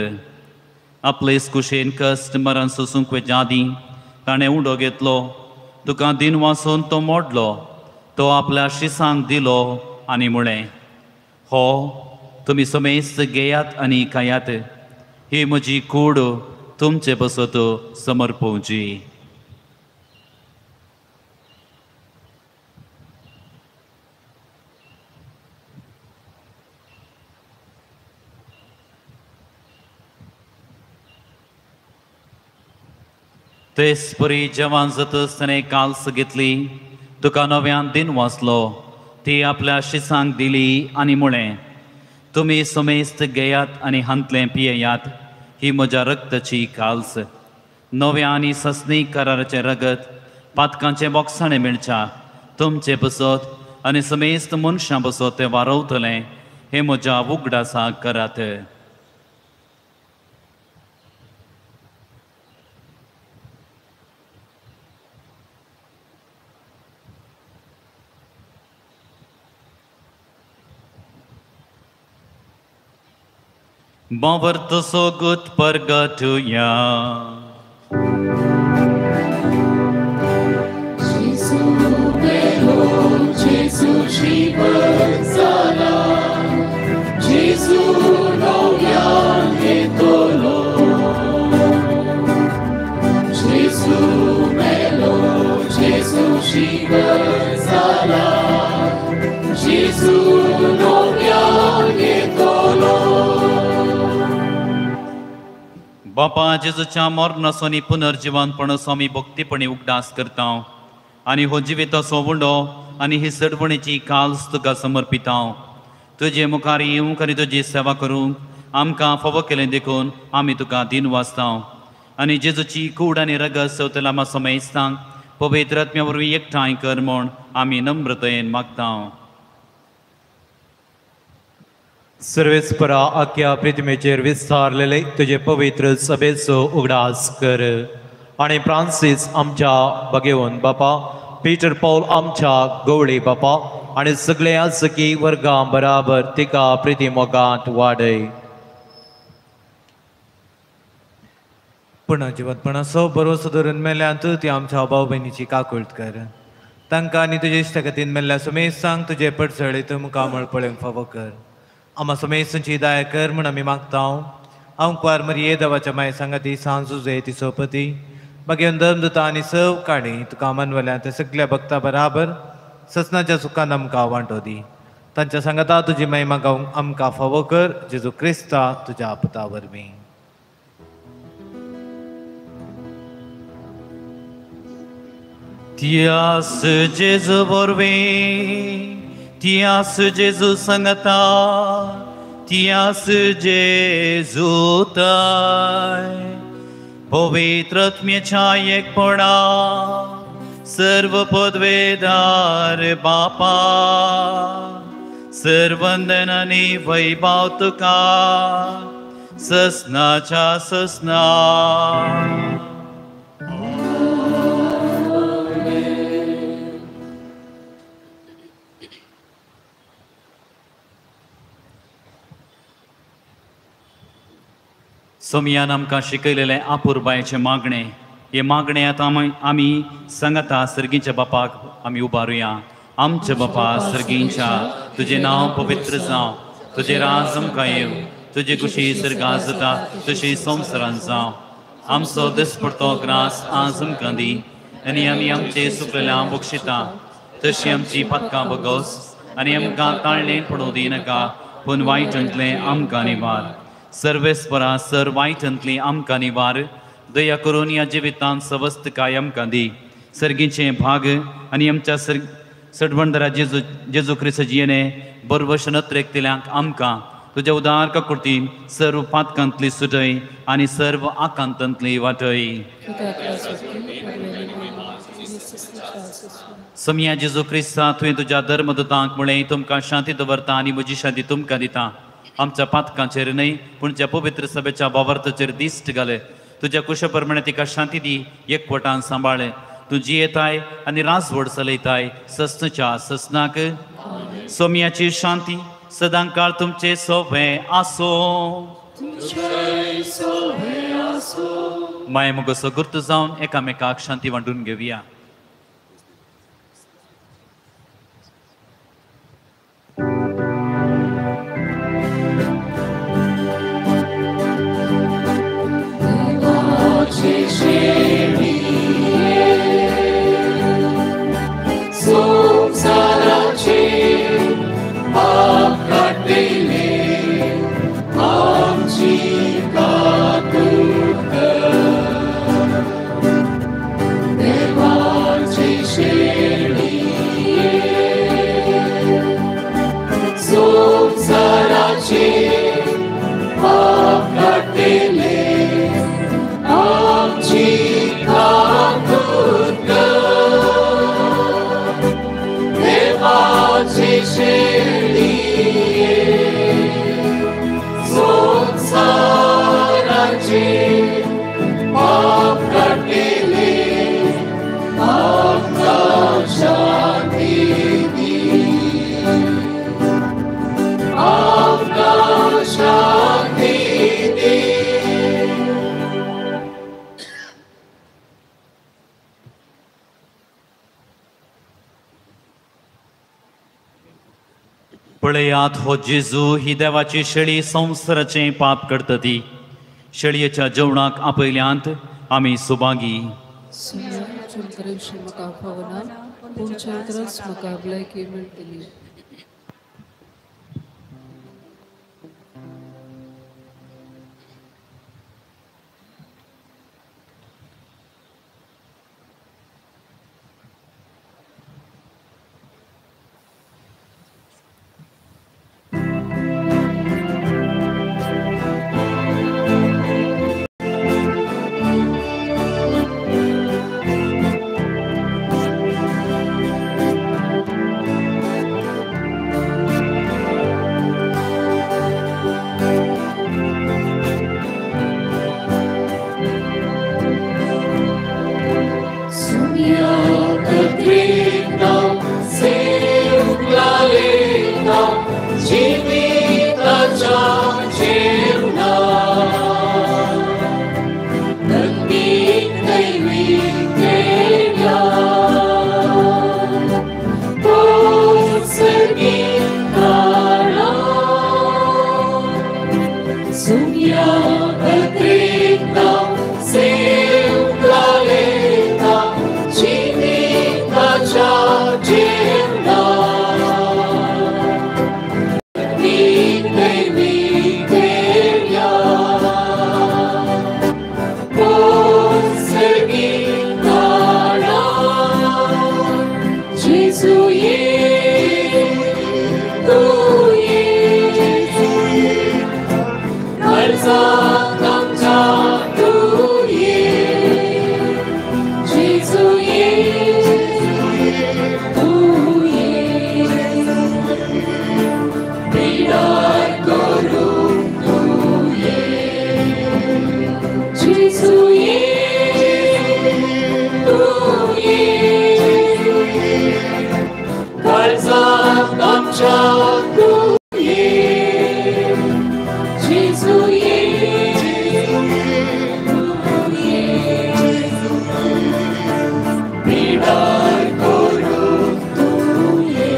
आपले कुशेन कश्ट मरण सोसूंक वयच्या आदीं ताणें उडो घेतलो, तुका दिन वासून तो मोडलो, तो आपल्या शिसांक दिलो आनी म्हळें, हो तुमी समेस्त घेयात आनी खायात, ही म्हजी कूड तुमचे पासत समर्पोवची. तेच परी जेवण जातच ताणें काल्स घेतली, तुका नव्यान दिन वाचलो, ती आपल्या शिसांक दिली आनी म्हळें, तुमी समेस्त घेयात आनी हांतलें पियेयात, ही म्हज्या रक्ताची काल्स, नव्या आनी ससनी कराराचें रगत पातकांचें बोगसाणें मेळच्या तुमचे बसत आनी समेस्त मनशां बसत तें वारवतलें, हें म्हज्या उगडासाक करात. बावर्त सोगूत परगटुया. जेजू मेलो, जेजू जीवन जाला, जेजू नव्यान येतलो. जेजू मेलो, जेजू जीवन जाला, जेजू नव्यान येतलो. बापा, जेजूच्या मरणाचो आनी पुनर्जिवनपणाचो आमी भक्तीपणी उगडास करता आनी हो जिविताचो उंडो आनी ही सडवणीची काल्स तुका समर्पिता. तुजे मुखार येवंक आनी तुजी सेवा करूंक आमकां फावो केलें देखून आमी तुका दिन वाचता आनी जेजूची कूड आनी रगत सवतल्या आमा समेस्तांक पवित्र आत्म्या वरवीं एकठांय कर म्हूण आमी नम्रतायेन मागता. सर्वेस्परा, आख्या प्रितिमेचेर विस्तारलेले तुजे पवित्र सभेचो उगडास कर आनी फ्रांसीस आमच्या बगेवन बापा, पीटर पॉल आमच्या गवळी बापा आनी सगळ्या सखी वर्गां बराबर तिका प्रिती मोगांत वाडय. पुणा जिवंतपणाचो भरोसो धरून मेल्यांत ती आमच्या भाव भयणीची काकूळट कर. तांकां आनी तुजे इश्टागतीन मेल्ल्या समेस्तांक तुजे पडसळीत मुखामळ पळोवंक फावो कर. आमा समेस्तांची दया कर म्हूण आमी मागता. हांव कुवार मरिये देवाच्या माये सांगाती सांजू ती सोपती मागीर धर्मदूता आनी सव काणी तुका मनवल्या त्या सगल्या भक्ता बराबर ससनाच्या सुखान आमकां वांटो दी. तांच्या सांगाता तुजी महिमा गावंक आमकां फावो कर, जेजू क्रिस्ता तुज्या पुता वरवीं. त्यास जेजू वरवीं, त्यास जेजू सांगता, त्यास जेजू ताय, पवित्र आत्म्याच्या एकपणा सर्व पदवेदार बापा, सर्वंदन आनी वैभव तुका ससनाच्या ससना. सोमियान आमकां शिकयलेलें आपुरबायेचें मागणें, हे मागणें आतां आमी सांगता सर्गीच्या बापाक आमी उबारुया. आमच्या बापा सर्गींच्या, तुजें नांव पवित्र जावं, तुजें राज आमकां येवं, तुजी खुशी सर्गां जाता तशी संवसारांत जावं. आमचो दिसपडतो ग्रास आज आमकां दी आनी आमी आमचे सुकलेल्या बक्षिता तशी आमची पातकां बगोस आनी आमकां ताळणें पडूं दिनाका, पूण वायटांतलें आमकां निवार. सर्वेस्परा सर वायटांतली आमकां निवार, दया करून ह्या जिवितांत सवस्तकाय आमकां दी. सर्गीचें भाग आनी आमच्या सडवंडरा जेजू जेजू क्रिस्ताची येणे बरवश नत्रेकतल्यांक आमकां तुज्या उदार काकुळतीन सर्व पातकांतली सुटय आनी सर्व आकांतांतली वाटय. सोमया जेजू क्रिस्ता, तुवें तुज्या धर्मदूतांक म्हळें, तुमकां शांती दवरता आनी म्हजी शांती तुमकां दिता. आमच्या पातकांचेर न्हय पूण ज्या पवित्र सभेच्या बावार्थाचेर दिश्ट घाले. तुज्या कुशा प्रमाणे तिका शांती दी, एकवटान सांबाळे. तूं जियेताय आनी राजवड चलयताय ससनाच्या ससनाक. सोमयाची शांती सदां काळ तुमचे सोबे आसो. माय मुगोसो गुर्त जावन एकामेकाक शांती वांटून घेवया. पळयात हो जेजू ही देवाची शेळी संवसाराचें पाप करता ती. शेळयेच्या जेवणाक आपयल्यांत आमी Subhagi. Sumia Petrina Siuclaleta Cinita cea gemna Vitei viteria Consegitara Gesù ye tu ye Alza kamcha tu ye Gesù ye tu ye Bidar koru tu ye Gesù ye tu ye Alza kamcha tu ye Gesù ye tu ye Bidar koru tu ye.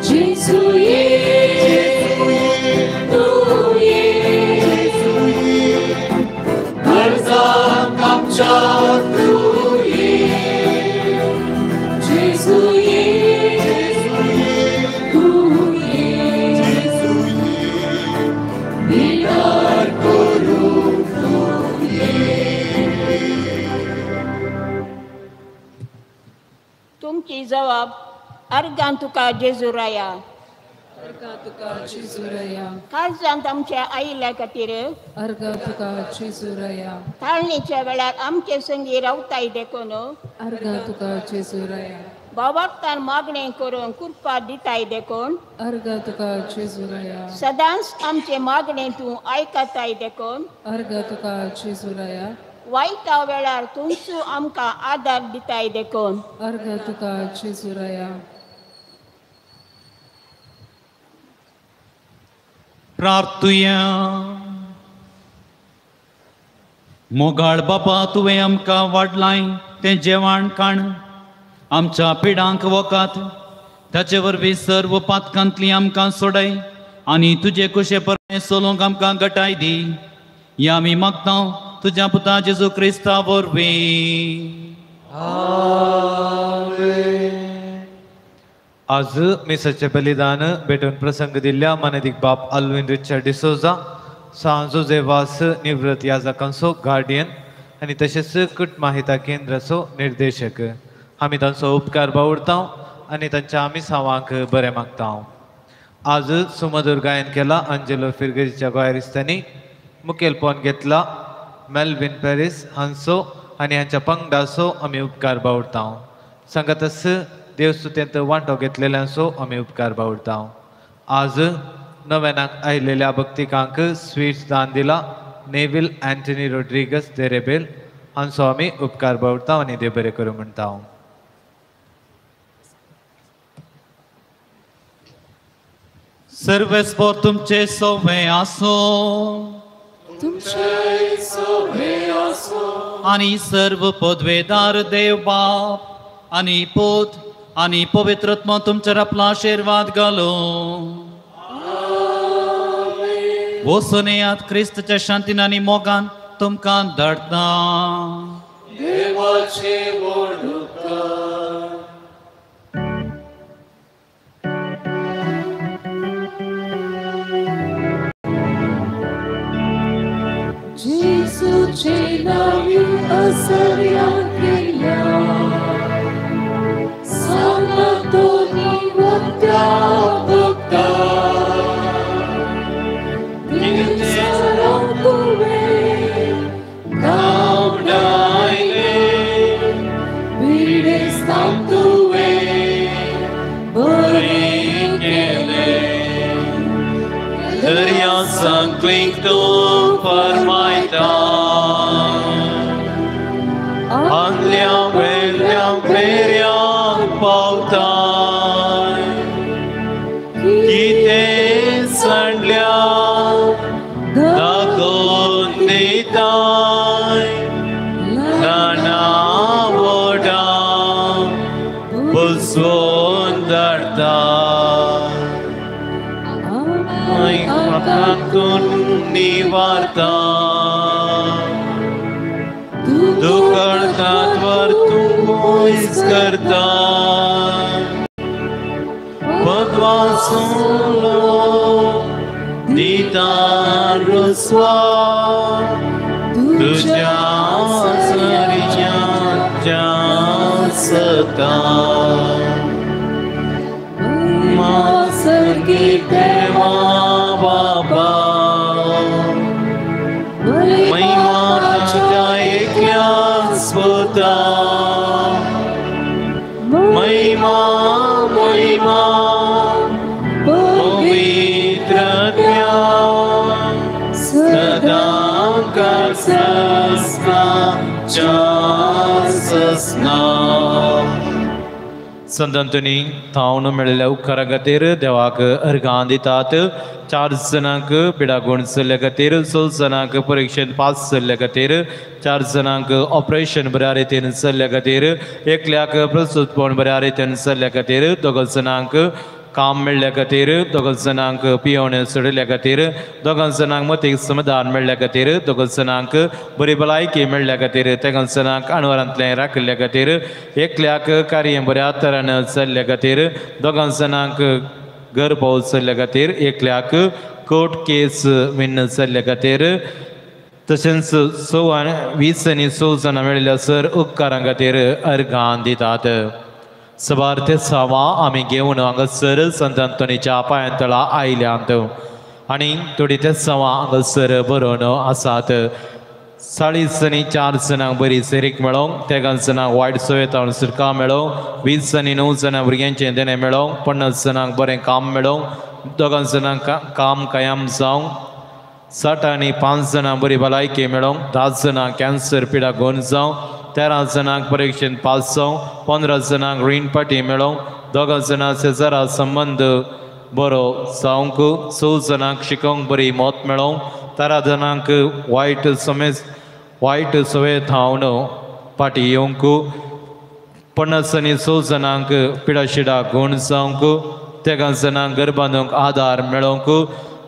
Gesù ye tu ye Arza kamcha tu ye Gesù ye tu ye Bidar koru tu ye. तुमची जबाब अर्गां तुका जेजुराया अर्गां तुका जेजुराया काळजांत आमच्या आयिल्ल्या खातीर अर्गां तुका जेजुराया ताळणीच्या वेळार आमचे संगी रावताय देखून अर्गां तुका जेजुराया भावार्थान मागणें करून कृपा दिताय देखून अर्गां तुका जेजुराया सदांच आमचे मागणें तूं आयकताय देखून अर्गां तुका जेजुराया वायटा वेळार तुमचो आमकां आदार दिताय देखून अर्गां तुका जेजुराया. प्रार्थुया. मोगाळ बापा तुवें आमकां वाडलाय तें जेवण काण आमच्या पिडांक वकात ताचे वरवीं सर्व पातकांतली आमकां सोडय आनी तुजे कुशे परणे चलोवंक आमकां गटाय दी. ह्या आमी मागता तुज्या पुता जेजू क्रिस्ता वरवीं. आज मिसाचें बलिदान भेटून प्रसंग दिल्ल्या मानेदीक बाप अल्विन रिचर्ड डिसोजा सांजो जुझे निवृत्त याजकांचो गार्डियन आनी तशेंच कुटमाहिता केंद्राचो निर्देशक आमी तांचो उपकार बावुरता आनी तांच्या आमी सावांक बरें मागता. आज सुमधूर गायन केला अंजेलो फिरगजीच्या गोयारिस्तांनी, मुखेलपण घेतला मेल्विन पॅरीस हांचो आनी हांच्या पंगडाचो आमी उपकार बावुरता. सांगातच देवस्तुतेंत वांटो घेतलेल्यांचो आमी उपकार बावुरता. आज नव्यानाक आयिल्ल्या भक्तिकांक स्वीट्स दान दिला नेवील अँटनी रोड्रिगस देरेबेल हांचो आमी उपकार बावुरता आनी देव बरें करूं म्हणटा. सर्वेस्पोर तुमचे सोवे आसो तुमचे सोवे आसो आनी सर्व पदवेदार देव बाप आनी पूत आनी पवित्र आत्मा तुमचेर आपलो आशिर्वाद घालो. वचून येयात क्रिस्तच्या शांतीन आनी मोगान तुमकां धाडटा. देवाचे व्हड उपकार. जेजूचे नांवी असर्या केल्या सांगातो निवत्या भक्ता. दर्या संकलीक तूं फरमायता आंदल्या वेल्या मेऱ्यांक पावता कितें सांडल्या दाखोवन दिताय ल्हाना व्हडा बसवून धाडता निवारता दुकळतात वर तूं पयस करता पदवासुलो दिता रुस्वा तुझ्या सरियाच्या सता मासर्गी देवा बाबा महिमा तुझ्या एकल्या स्वता महिमा महिमा पवित्रत्या सदा ससना ससना. संत अंतोनी थावन मेळिल्ल्या उपकारा खातीर देवाक अर्गां दितात. 4 जाणांक पिडागुण जाल्ल्या खातीर, 6 जाणांक परिक्षेंत पास जाल्ल्या खातीर, 4 जाणांक ऑपरेशन बऱ्या रितीन जाल्ल्या खातीर, एकल्याक प्रस्तुतपण बऱ्या रितीन जाल्ल्या खातीर, 2 जाणांक काम मेळ्ळ्या खातीर, 2 जाणांक पियोवणे सोडिल्ल्या खातीर, 2 जाणांक मतीक समाधान मेळ्ळ्या खातीर, 2 जाणांक बरी भलायकी मेळ्ळ्या खातीर, 3 जाणांक अणवरांतलें राखिल्ल्या खातीर, एकल्याक कार्य बऱ्या तरान जाल्ल्या खातीर, 2 जाणांक घर पावस जाल्ल्या खातीर, एकल्याक कोर्ट केस विन्न जाल्ल्या खातीर, तशेंच 20 आनी 6 जाणां मेळिल्ल्या सर उपकारां खातीर अर्गां दितात. सबार ते सावा आमी घेवन हांगासर संत अंतोनीच्या पांयांतळा आयल्यांत आनी थोडी ते सवा हांगासर बरोवन आसात. 40 आनी 4 जाणांक बरी सेरीक मेळोंक, 3 जाणांक वायट सोयतावन सुटका मेळोंक, 20 आनी 9 जाणां भुरग्यांचें देणें मेळोंक, 50 जाणांक बरें काम मेळोंक, 2 जाणांक काम कायम जावंक, 60 आनी 5 जाणां बरी भलायकी मेळोंक, 10 जाणांक कॅन्सर पिडा गोन जावंक, 13 जाणांक परिक्षेंत पास जावंक, 15 जाणांक रीण पाटी मेळोंक, 2 जाणां शेजारा संबंद बरो जावंक, 6 जाणांक शिकोवंक बरी मत मेळोंक, 13 जाणांक वायट सवय थावन पाटी येवंक, 50 आनी 6 जाणांक पिडाशिडा गूण जावंक, 3 जाणांक घर बांदूंक आदार मेळोंक,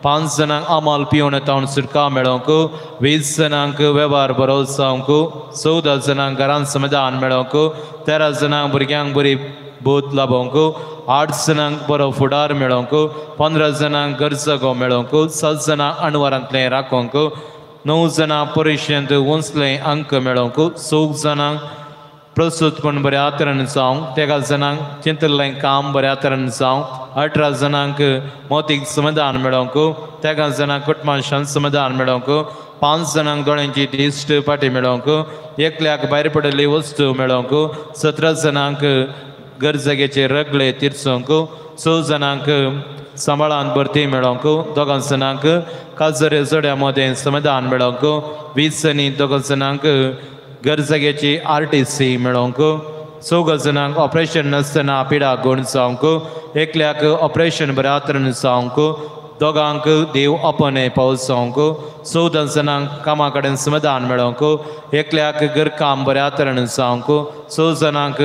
5 जाणांक आमाल पिवन तावन सुटका मेळोंक, 20 जाणांक वेव्हार बरो जावंक, 14 जाणांक घरांत समाधान मेळोंक, 13 जाणांक भुरग्यांक बरी बोध लाभोंक, 8 जाणांक बरो फुडार मेळोंक, 15 जाणांक गरजगो मेळोंक, 7 जाणांक अणवरांतलें राखोंक, 9 जाणां परिक्षेंत उंचले अंक मेळोंक, 6 जाणांक प्रस्तुतपण बऱ्या तरेन जावंक, 13 जाणांक चिंतिल्लें काम बऱ्या तरेन जावंक, 18 जाणांक मौतीक समाधान मेळोंक, 13 जाणांक कुटुंबान शांत समाधान मेळोंक, 5 जाणांक दोळ्यांची दिश्ट पाटी मेळोंक, एकल्याक भायर पडिल्ली वस्तू मेळोंक, 17 जाणांक गरजेचे रगले तिरसूंक, 6 जाणांक सांबाळान भरती मेळोंक, 2 जाणांक काजरे जोड्या मदें समाधान मेळोंक, 20 आनी 2 जाणांक गरजेची RTC मेळोंक, 6 जाणांक ऑपरेशन नासतना पिडा गूण जावंक, एकल्याक ऑपरेशन बऱ्या तरेन जावंक, 2 देव अपने पावस जावंक, 14 जाणांक कामा कडेन समाधान मेळोंक, एकल्याक घरकाम बऱ्या तरेन जावंक, 6 जाणांक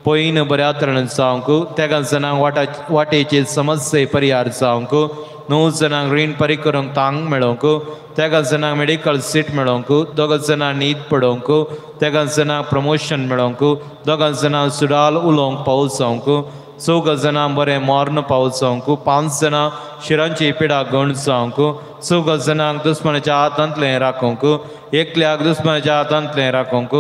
पयन बऱ्या तरेन जावंक, 13 जाणांक वाटेची समस्ये परिहार जावंक, 9 जाणांक रीण परी करूंक तांक मेळोंक, 13 जाणांक मेडिकल सीट मेळोंक, 2 जाणांक न्हीद पडोवंक, 13 जाणांक प्रमोशन मेळोंक, 2 जाणांक सुडाल उलोवंक पावस जावंक, 6 जाणांक बरें मर्ण पावस जावंक, 5 जाणां शिरांची पिडा गण जावंक, 6 जाणांक दुस्मनाच्या हातांतलें राखोवंक, एकल्याक दुस्मनाच्या हातांतलें राखोवंक,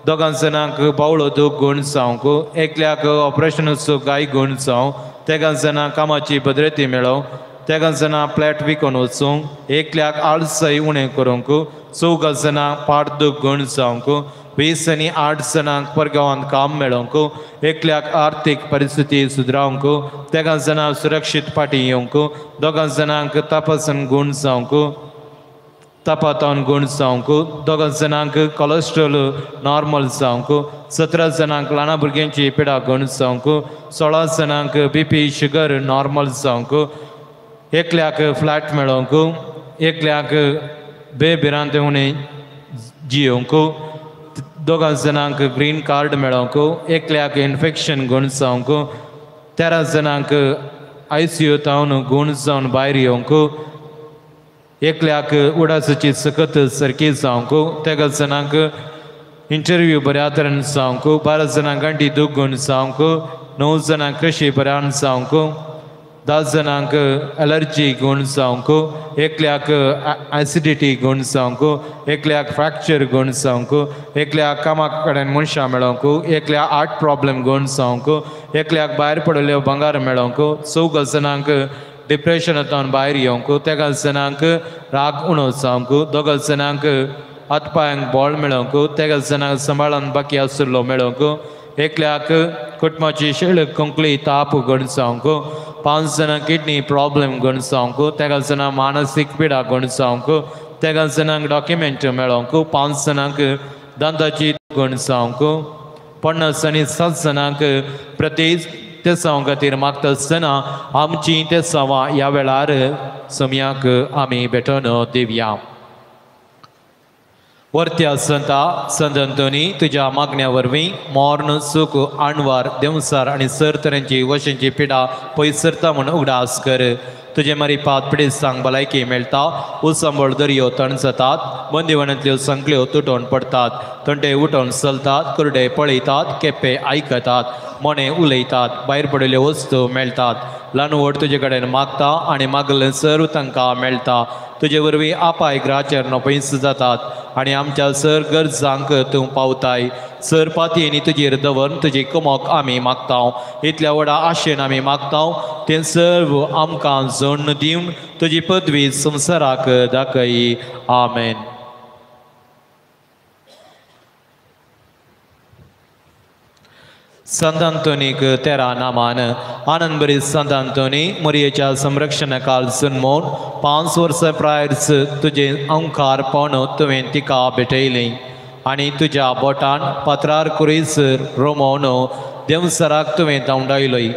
2 जाणांक बावळो दूख गूण जावंक, एकल्याक ऑपरेशनाचो गाय गूण जावं, 13 जाणांक कामाची भद्रती मेळोवंक, 13 जाणां प्लॅट विकून वचूंक, एकल्याक आळसाय उणें करूंक, 4 जाणां पाट दूख गूण जावंक, 20 आनी 8 जाणांक परगांवांत काम मेळोवंक, एकल्याक आर्थीक परिस्थिती सुदरावंक, 13 जाणांक सुरक्षीत फाटीं येवंक, 2 जाणांक तपासन गूण जावंक, तपातावन गूण जावंक, 2 जाणांक कोलेस्ट्रॉल नॉर्मल जावंक, 17 जाणांक ल्हान भुरग्यांची पिडा गूण जावंक, 16 जाणांक बीपी शुगर नॉर्मल जावंक, एकल्याक फ्लॅट मेळोवंक, एकल्याक बेभिरांत उणें जियोवंक, 2 जाणांक ग्रीन कार्ड मेळोवंक, एकल्याक इन्फेक्शन गूण जावंक, 13 जाणांक ICU तावन गूण जावन भायर येवंक, एकल्याक उडासाची सकत सारकी जावंक, 13 जाणांक इंटरव्यू बऱ्या तरेन जावंक, 12 जाणांक गांठी दूख गूण जावंक, 9 जाणांक कृशी बऱ्यान जावंक, 10 जाणांक एलर्जी गूण जावंक, एकल्याक एसिडिटी गूण जावंक, एकल्याक फ्रॅक्चर गूण जावंक, एकल्याक कामा कडेन मनशां मेळोवंक, एकल्याक हार्ट प्रॉब्लम गूण जावंक, एकल्याक भायर पडिल्ल्यो भांगर मेळोवंक, 4 जाणांक डिप्रेशनांतल्यान भायर येवंक, 13 जाणांक राग उणो जावंक, 2 जाणांक हातपांयांक बळ मेळोवंक, 13 जाणांक सांबाळून बाकी आशिल्लो मेळोवंक, एकल्याक कुटुंबाची शेळ खोंकली ताप गूण जावंक, 5 जाणांक किडनी प्रॉब्लम गूण जावंक, 13 जाणांक मानसीक पिडा गूण जावंक, 13 जाणांक डॉक्युमेंट मेळोवंक, 5 जाणांक दांताची गूण जावंक, 50 आनी 7 जाणांक प्रति तेसांव खातीर मागता आसतना आमची तेसांवां ह्या वेळार सम्याक आमी भेटोवन दिवया. वरत्या संता संत अंतोनी, तुज्या मागण्या वरवीं मर्ण सूख आणवार देंवसार आनी सर तरेंची वशेंची पिडा पयस सरता म्हूण उगडास कर. तुजे मारी पात पिडेस्तांक भलायकी मेळटा, उसांबळ दर्यो तण जातात, बंदिवणांतल्यो संकल्यो तुटोवन पडटात, तंटे उठोवन चलतात, कुरडे पळयतात, केप्पे आयकतात, मोणे उलयतात, भायर पडिल्ल्यो वस्तू मेळटात. ल्हान व्हड तुजे कडेन मागता आनी मागलें सर्व तांकां मेळटा. तुजे वरवीं आपाय ग्राचेर पयस जातात आनी आमच्या सर गरजांक तूं पावताय. सर पातयेनी तुजेर दवरून तुजी कुमोक आमी मागता. इतल्या व्हडा आशेन आमी मागता तें सर्व आमकां जोडून दिवन तुजी पदवी संवसाराक दाखय. आमेन. संत अंतोनीक 13 नामान. आनंदबरी संत अंतोनी, मोरयेच्या संरक्षणकाल जन्मोन 5 वर्सां प्रायर्च तुजें अंकार पावन तुवें तिका भेटयली आनी तुज्या बोटान पत्रार कुरीस रोमोवन देंवसराक तुवें धांवडायलोय.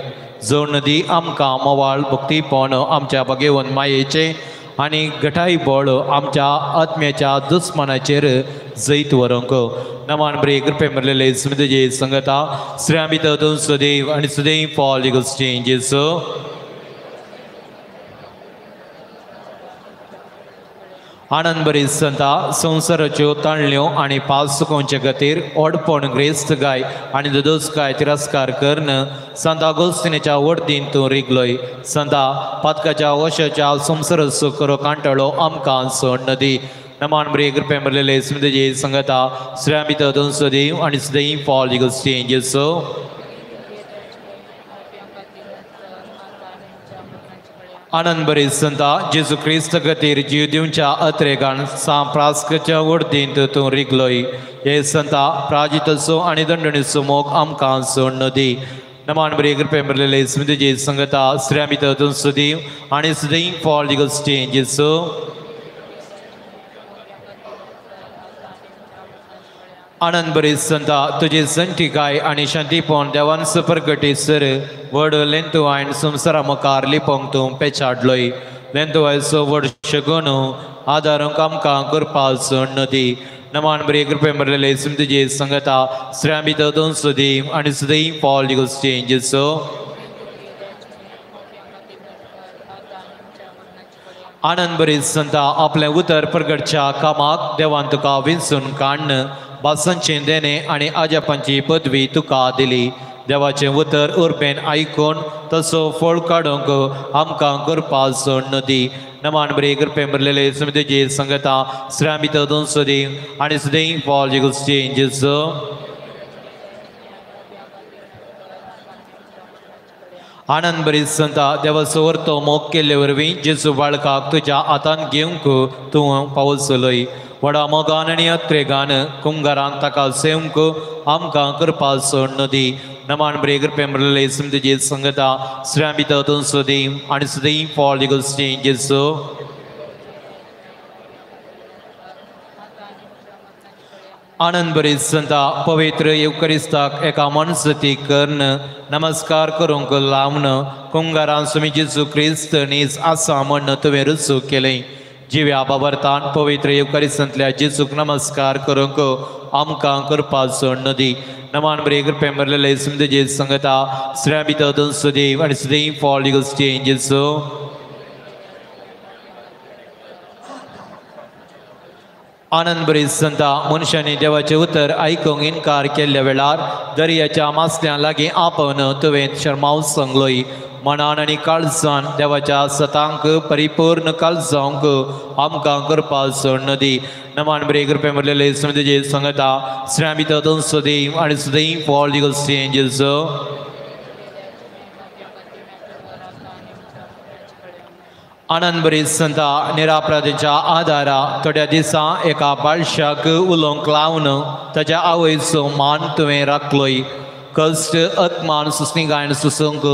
जोडून दी आमकां मोवाळ भक्तीपण आमच्या भगेवन मायेचें आनी घटाय बळ आमच्या आत्म्याच्या दुस्मानाचेर जैत व्हरूंक. नमान ब्रे कृपे मरलेले स्मृतीचे संगता श्री तूं सदैव आनी सदैव फॉल जेजू. आनंदबरी संता, संवसाराच्यो ताणल्यो आनी पास चुकोवचे खातीर ओडपण ग्रेस्त गाय आनी ददोस गाय तिरस्कार करून संता गोस्तिनेच्या वडदीन तूं रिगलोय. संता पातकाच्या वशाच्या संवसाराचो करो कांटाळो आमकां सोड नदी. नमान ब्रे कृपे मरलेले स्मृतीचे संगता श्री तूं सदैव आनी सदैव फॉल जेजू. आनंदबरी संता, जेजू क्रिस्त खातीर जीव दिवच्या अत्रेगान सांप्रास्कच्या वडदींत तूं रिगलोय. हे संता प्राजिताचो आनी दंडणीचो मोग आमकां सोड दी. नमान बरी कृपे मरलेले स्मृतीचे संगता श्री तूं सदैव आनी सदैव फॉल जेजू. आनंदबरी संता, तुजी संटिकाय आनी शांतीपण देवान प्रगटी सर व्हड लेंतुवायन संवसारा मुखार लिपोवंक तूं पेचाडलोय. लेंतुवायचो व्हड शगून आदारूंक आमकां करपा सोड दी. नमान बरी कृपे मरलेले स्मृतीचे संगता श्री तूं सदैव आनी सदैव फॉल जेजू. आनंदबरी संता, आपलें उतर प्रगटच्या कामाक देवान तुका विंचून काडून भासांचें देणें आनी आजापांची पदवी तुका दिली. देवाचें उतर उर्बेन आयकून तसो फळ काडूंक आमकां करपा सोड दी. नमान बरी कृपे मरलेले स्मृतीचे संगता श्री तूं सदैव आनी सदैव फॉल जेजू. आनंद बरी संता देवाचो वर्तो मोग केल्ले वरवीं जेजू बाळकाक तुज्या हातान घेवंक तूं पावसलोय. व्हडा मोगान आनी अत्रेगान कुंगारान ताका सेवंक आमकां कृपा सोडून दी. नमान बरे कृपे मरले तुजी संगता श्र्या भितर तूं सदैव आनी सदैव फॉल गोश्टी जेजू. आनंद बरी संता पवित्र येवकरिस्ताक एका मनसती कर्ण नमस्कार करूंक लावन कुंगारान स्वामी जेजू क्रिस्त नीज आसा म्हण तुवें रुजू केलें. जिव्या बाबरतान पवित्र येवकरिस्तांतल्या जेजूक नमस्कार करूंक आमकां कृपा सोडून दी. नमान बरे कृपे मरलेले तुजी संगता श्र्या भितर तूं सदैव आनी सदैव फॉल गोश्टी जेजू. आनंद बरी संता मनशांनी देवाचें उतर आयकूंक इनकार केल्ल्या वेळार दर्याच्या मासल्यां लागीं आपोवन तुवें शर्माव सांगलोय. मनान आनी काळजान देवाच्या सतांक परिपूर्ण काळजावंक आमकां कृपा सोडून दी. नमान बरे कृपे मरलेले तुजे संगता श्र्या भितर तूं सदैव आनी सदैव फॉल गोश्टी जेजू. आनंद बरी संता निरापराधीच्या आदारा थोड्या दिसां एका बाळशाक उलोवंक लावन ताच्या आवयचो मान तुवें राखलोय. कश्ट आत्मान सुस्निगायन सुसूंक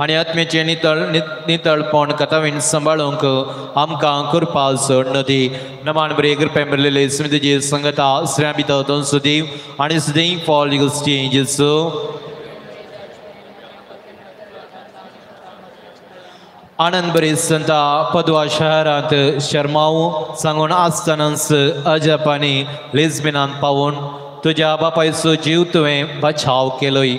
आनी आत्म्याचें नितळ नितळपण कथावीन सांबाळूंक आमकां कृपा सोडून दी. नमान बरे कृपे मरलेले तुजी संगता श्र्या भितर तूं सदैव आनी सदैव फॉल गोश्टी जेजू. आनंद बरी संता पदवा शहरांत शर्माव सांगून आसतनाच अजपानी लिस्बिनान पावून तुज्या बापायचो जीव तुवें बचाव केलोय.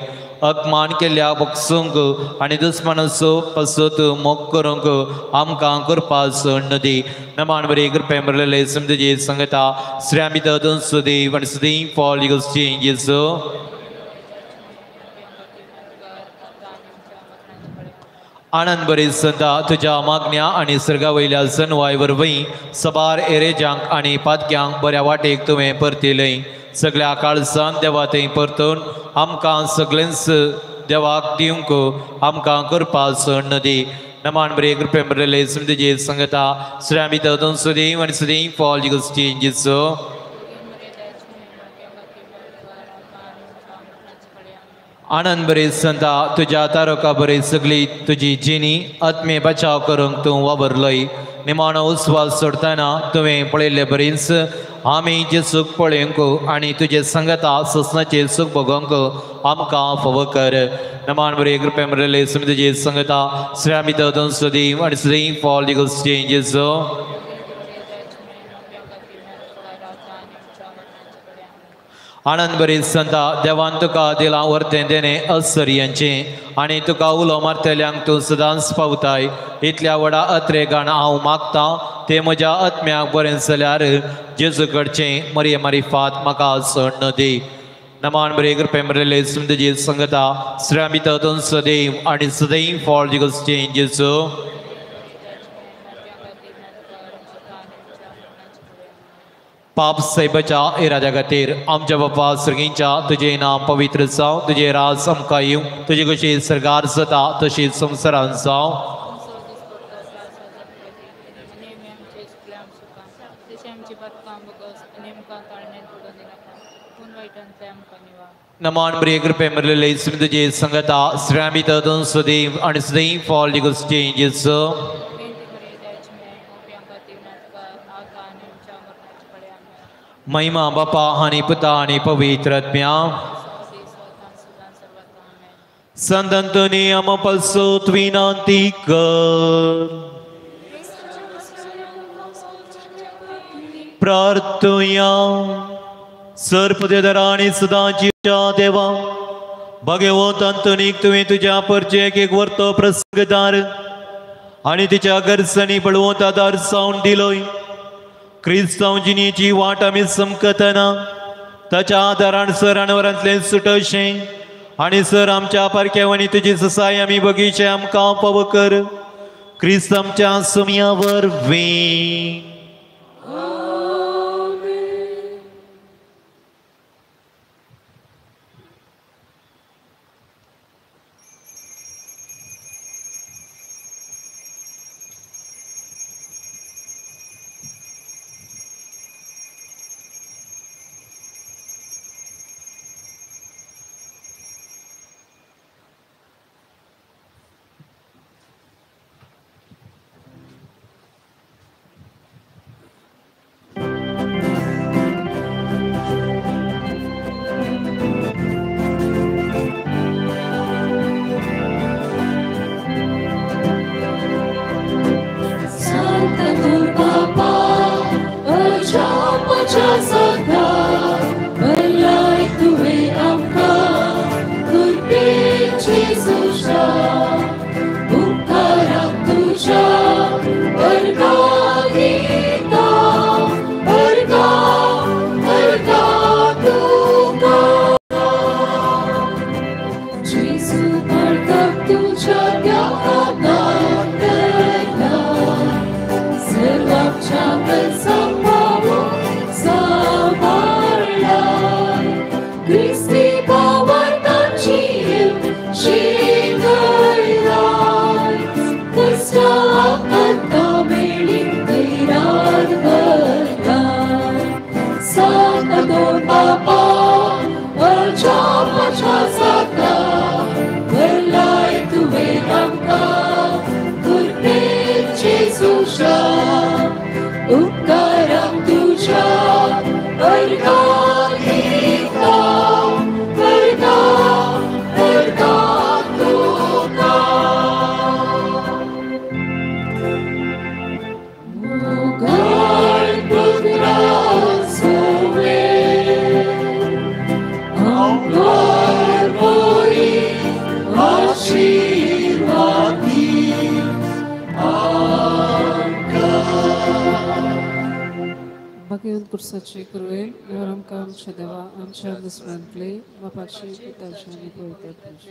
अपमान केल्ल्या बक्षूंक आनी दुस्मानाचो पसत मोग करूंक आमकां कृपा सोडून दी. नमान बरी कृपे मरलेले तुजी संगता श्र्या भितर तूं सदैव आनी सदैव फॉल गोश्टी जेजू. आनंद बरी संता तुज्या मागण्या आनी सर्गा वयल्या जनवाय वरवीं सबार एरेजांक आनी पातक्यांक बऱ्या वाटेक तुवें परतिलय. सगळ्या काळजान देवा थंय परतून आमकां सगळेंच देवाक दिवंक आमकां कृपा सोडून दी. नमान बरे कृपे मरलेले तुजी संगता श्र्या भितर तूं सदैव आनी सदैव फॉल गोश्टी जेजू. आनंद बरी संता तुज्या तारोका बरी सगळी तुजी जिणी आत्मे बचाव करूंक तूं वावरलोय. निमाणो उस्वास सोडतना तुवें पळयल्ले बरीच आमी जेजूक पळोवंक आनी तुजे संगता सोंसणाचें सूख भोगोवंक आमकां फावो कर. नमान बरे कृपे मरलेले तुजी संगता श्र्या भितर तूं सदैव आनी सदैव फॉल गोश्टी जेजू. आनंद बरी संता देवान तुका दिलां वर्तें देणें असर्यांचें आनी तुका उलो मारतल्यांक तूं सदांच पावताय. इतल्या व्हडा अत्रेगान हांव मागतां तें म्हज्या आत्म्याक बरें जाल्यार जेजू कडचें मरये मारिफात म्हाका सोडून दी. नमान बरे कृपे मरलेले तुजी संगता श्र्या भितर तूं सदैव आनी सदैव फॉल गोश्टी जेजू. पाप साहेबाच्या इराद्या खातीर आमच्या बापा सर्गींच्या तुजें नांव पवित्र जावं, तुजें राज आमकां येवं, तुजी कशी सरकार जाता तशी संवसारान जावं. नमान बरे कृपे मरलेले तुजे संगता श्र्या भितर तूं सदैव आनी सदैव फॉल गोश्टी जेजू. महिमा बापा आनी पुता आनी पवित्र आत्म्या. संत अंतोनी आमा पासत विनंती कर. प्रार्थुया. सर्पदेदरा आनी सदांच्या देवा भगवंत अंतोनीक तुवें तुज्या परचे एक एक वर्तो प्रसंगदार आनी तिच्या गरजांनी बळवंत आदार जावन दिलोय. क्रिस्तांव जिणेची वाट आमी समकतना ताच्या आदारान सर अणवरांतलें सुटशें आनी सर आमच्या पारख्यावांनी तुजी ससाय आमी बगीचे आमकां पाव कर. क्रिस्त आमच्या सुमया वरवीं. अजापाच्या जाता बरलाय तुवें आमकां कृपेन जेजूच्या उपकाराक तुज्या अर्गां दिता अर्गां अर्गां तुका जेजू पाळकाक तुज्या त्या हातांतल्या सर्वांच्या गरजांक पावून सांबाळ्ळाय क्रिस्ती भावार्थाची शिकयलाय कश्टां आतां मेळी दैरान भरलाय सांत दोन बापा अजापाच्या जाता भरलाय तुवें आमकां कृपेन जेजूच्या उपकाराक तुज्या अर्गां दिता अर्गां अर्गां तुका मोगाळ पुत्रा सुवे आमकां बरी आशिर्वादी आमकां. भाग्यवंत कुर्साची कुरवे देव आमकां आमच्या देवा आमच्या दुस्मानांतले बापाची पिताची आनी पवित्र आत्म्याची.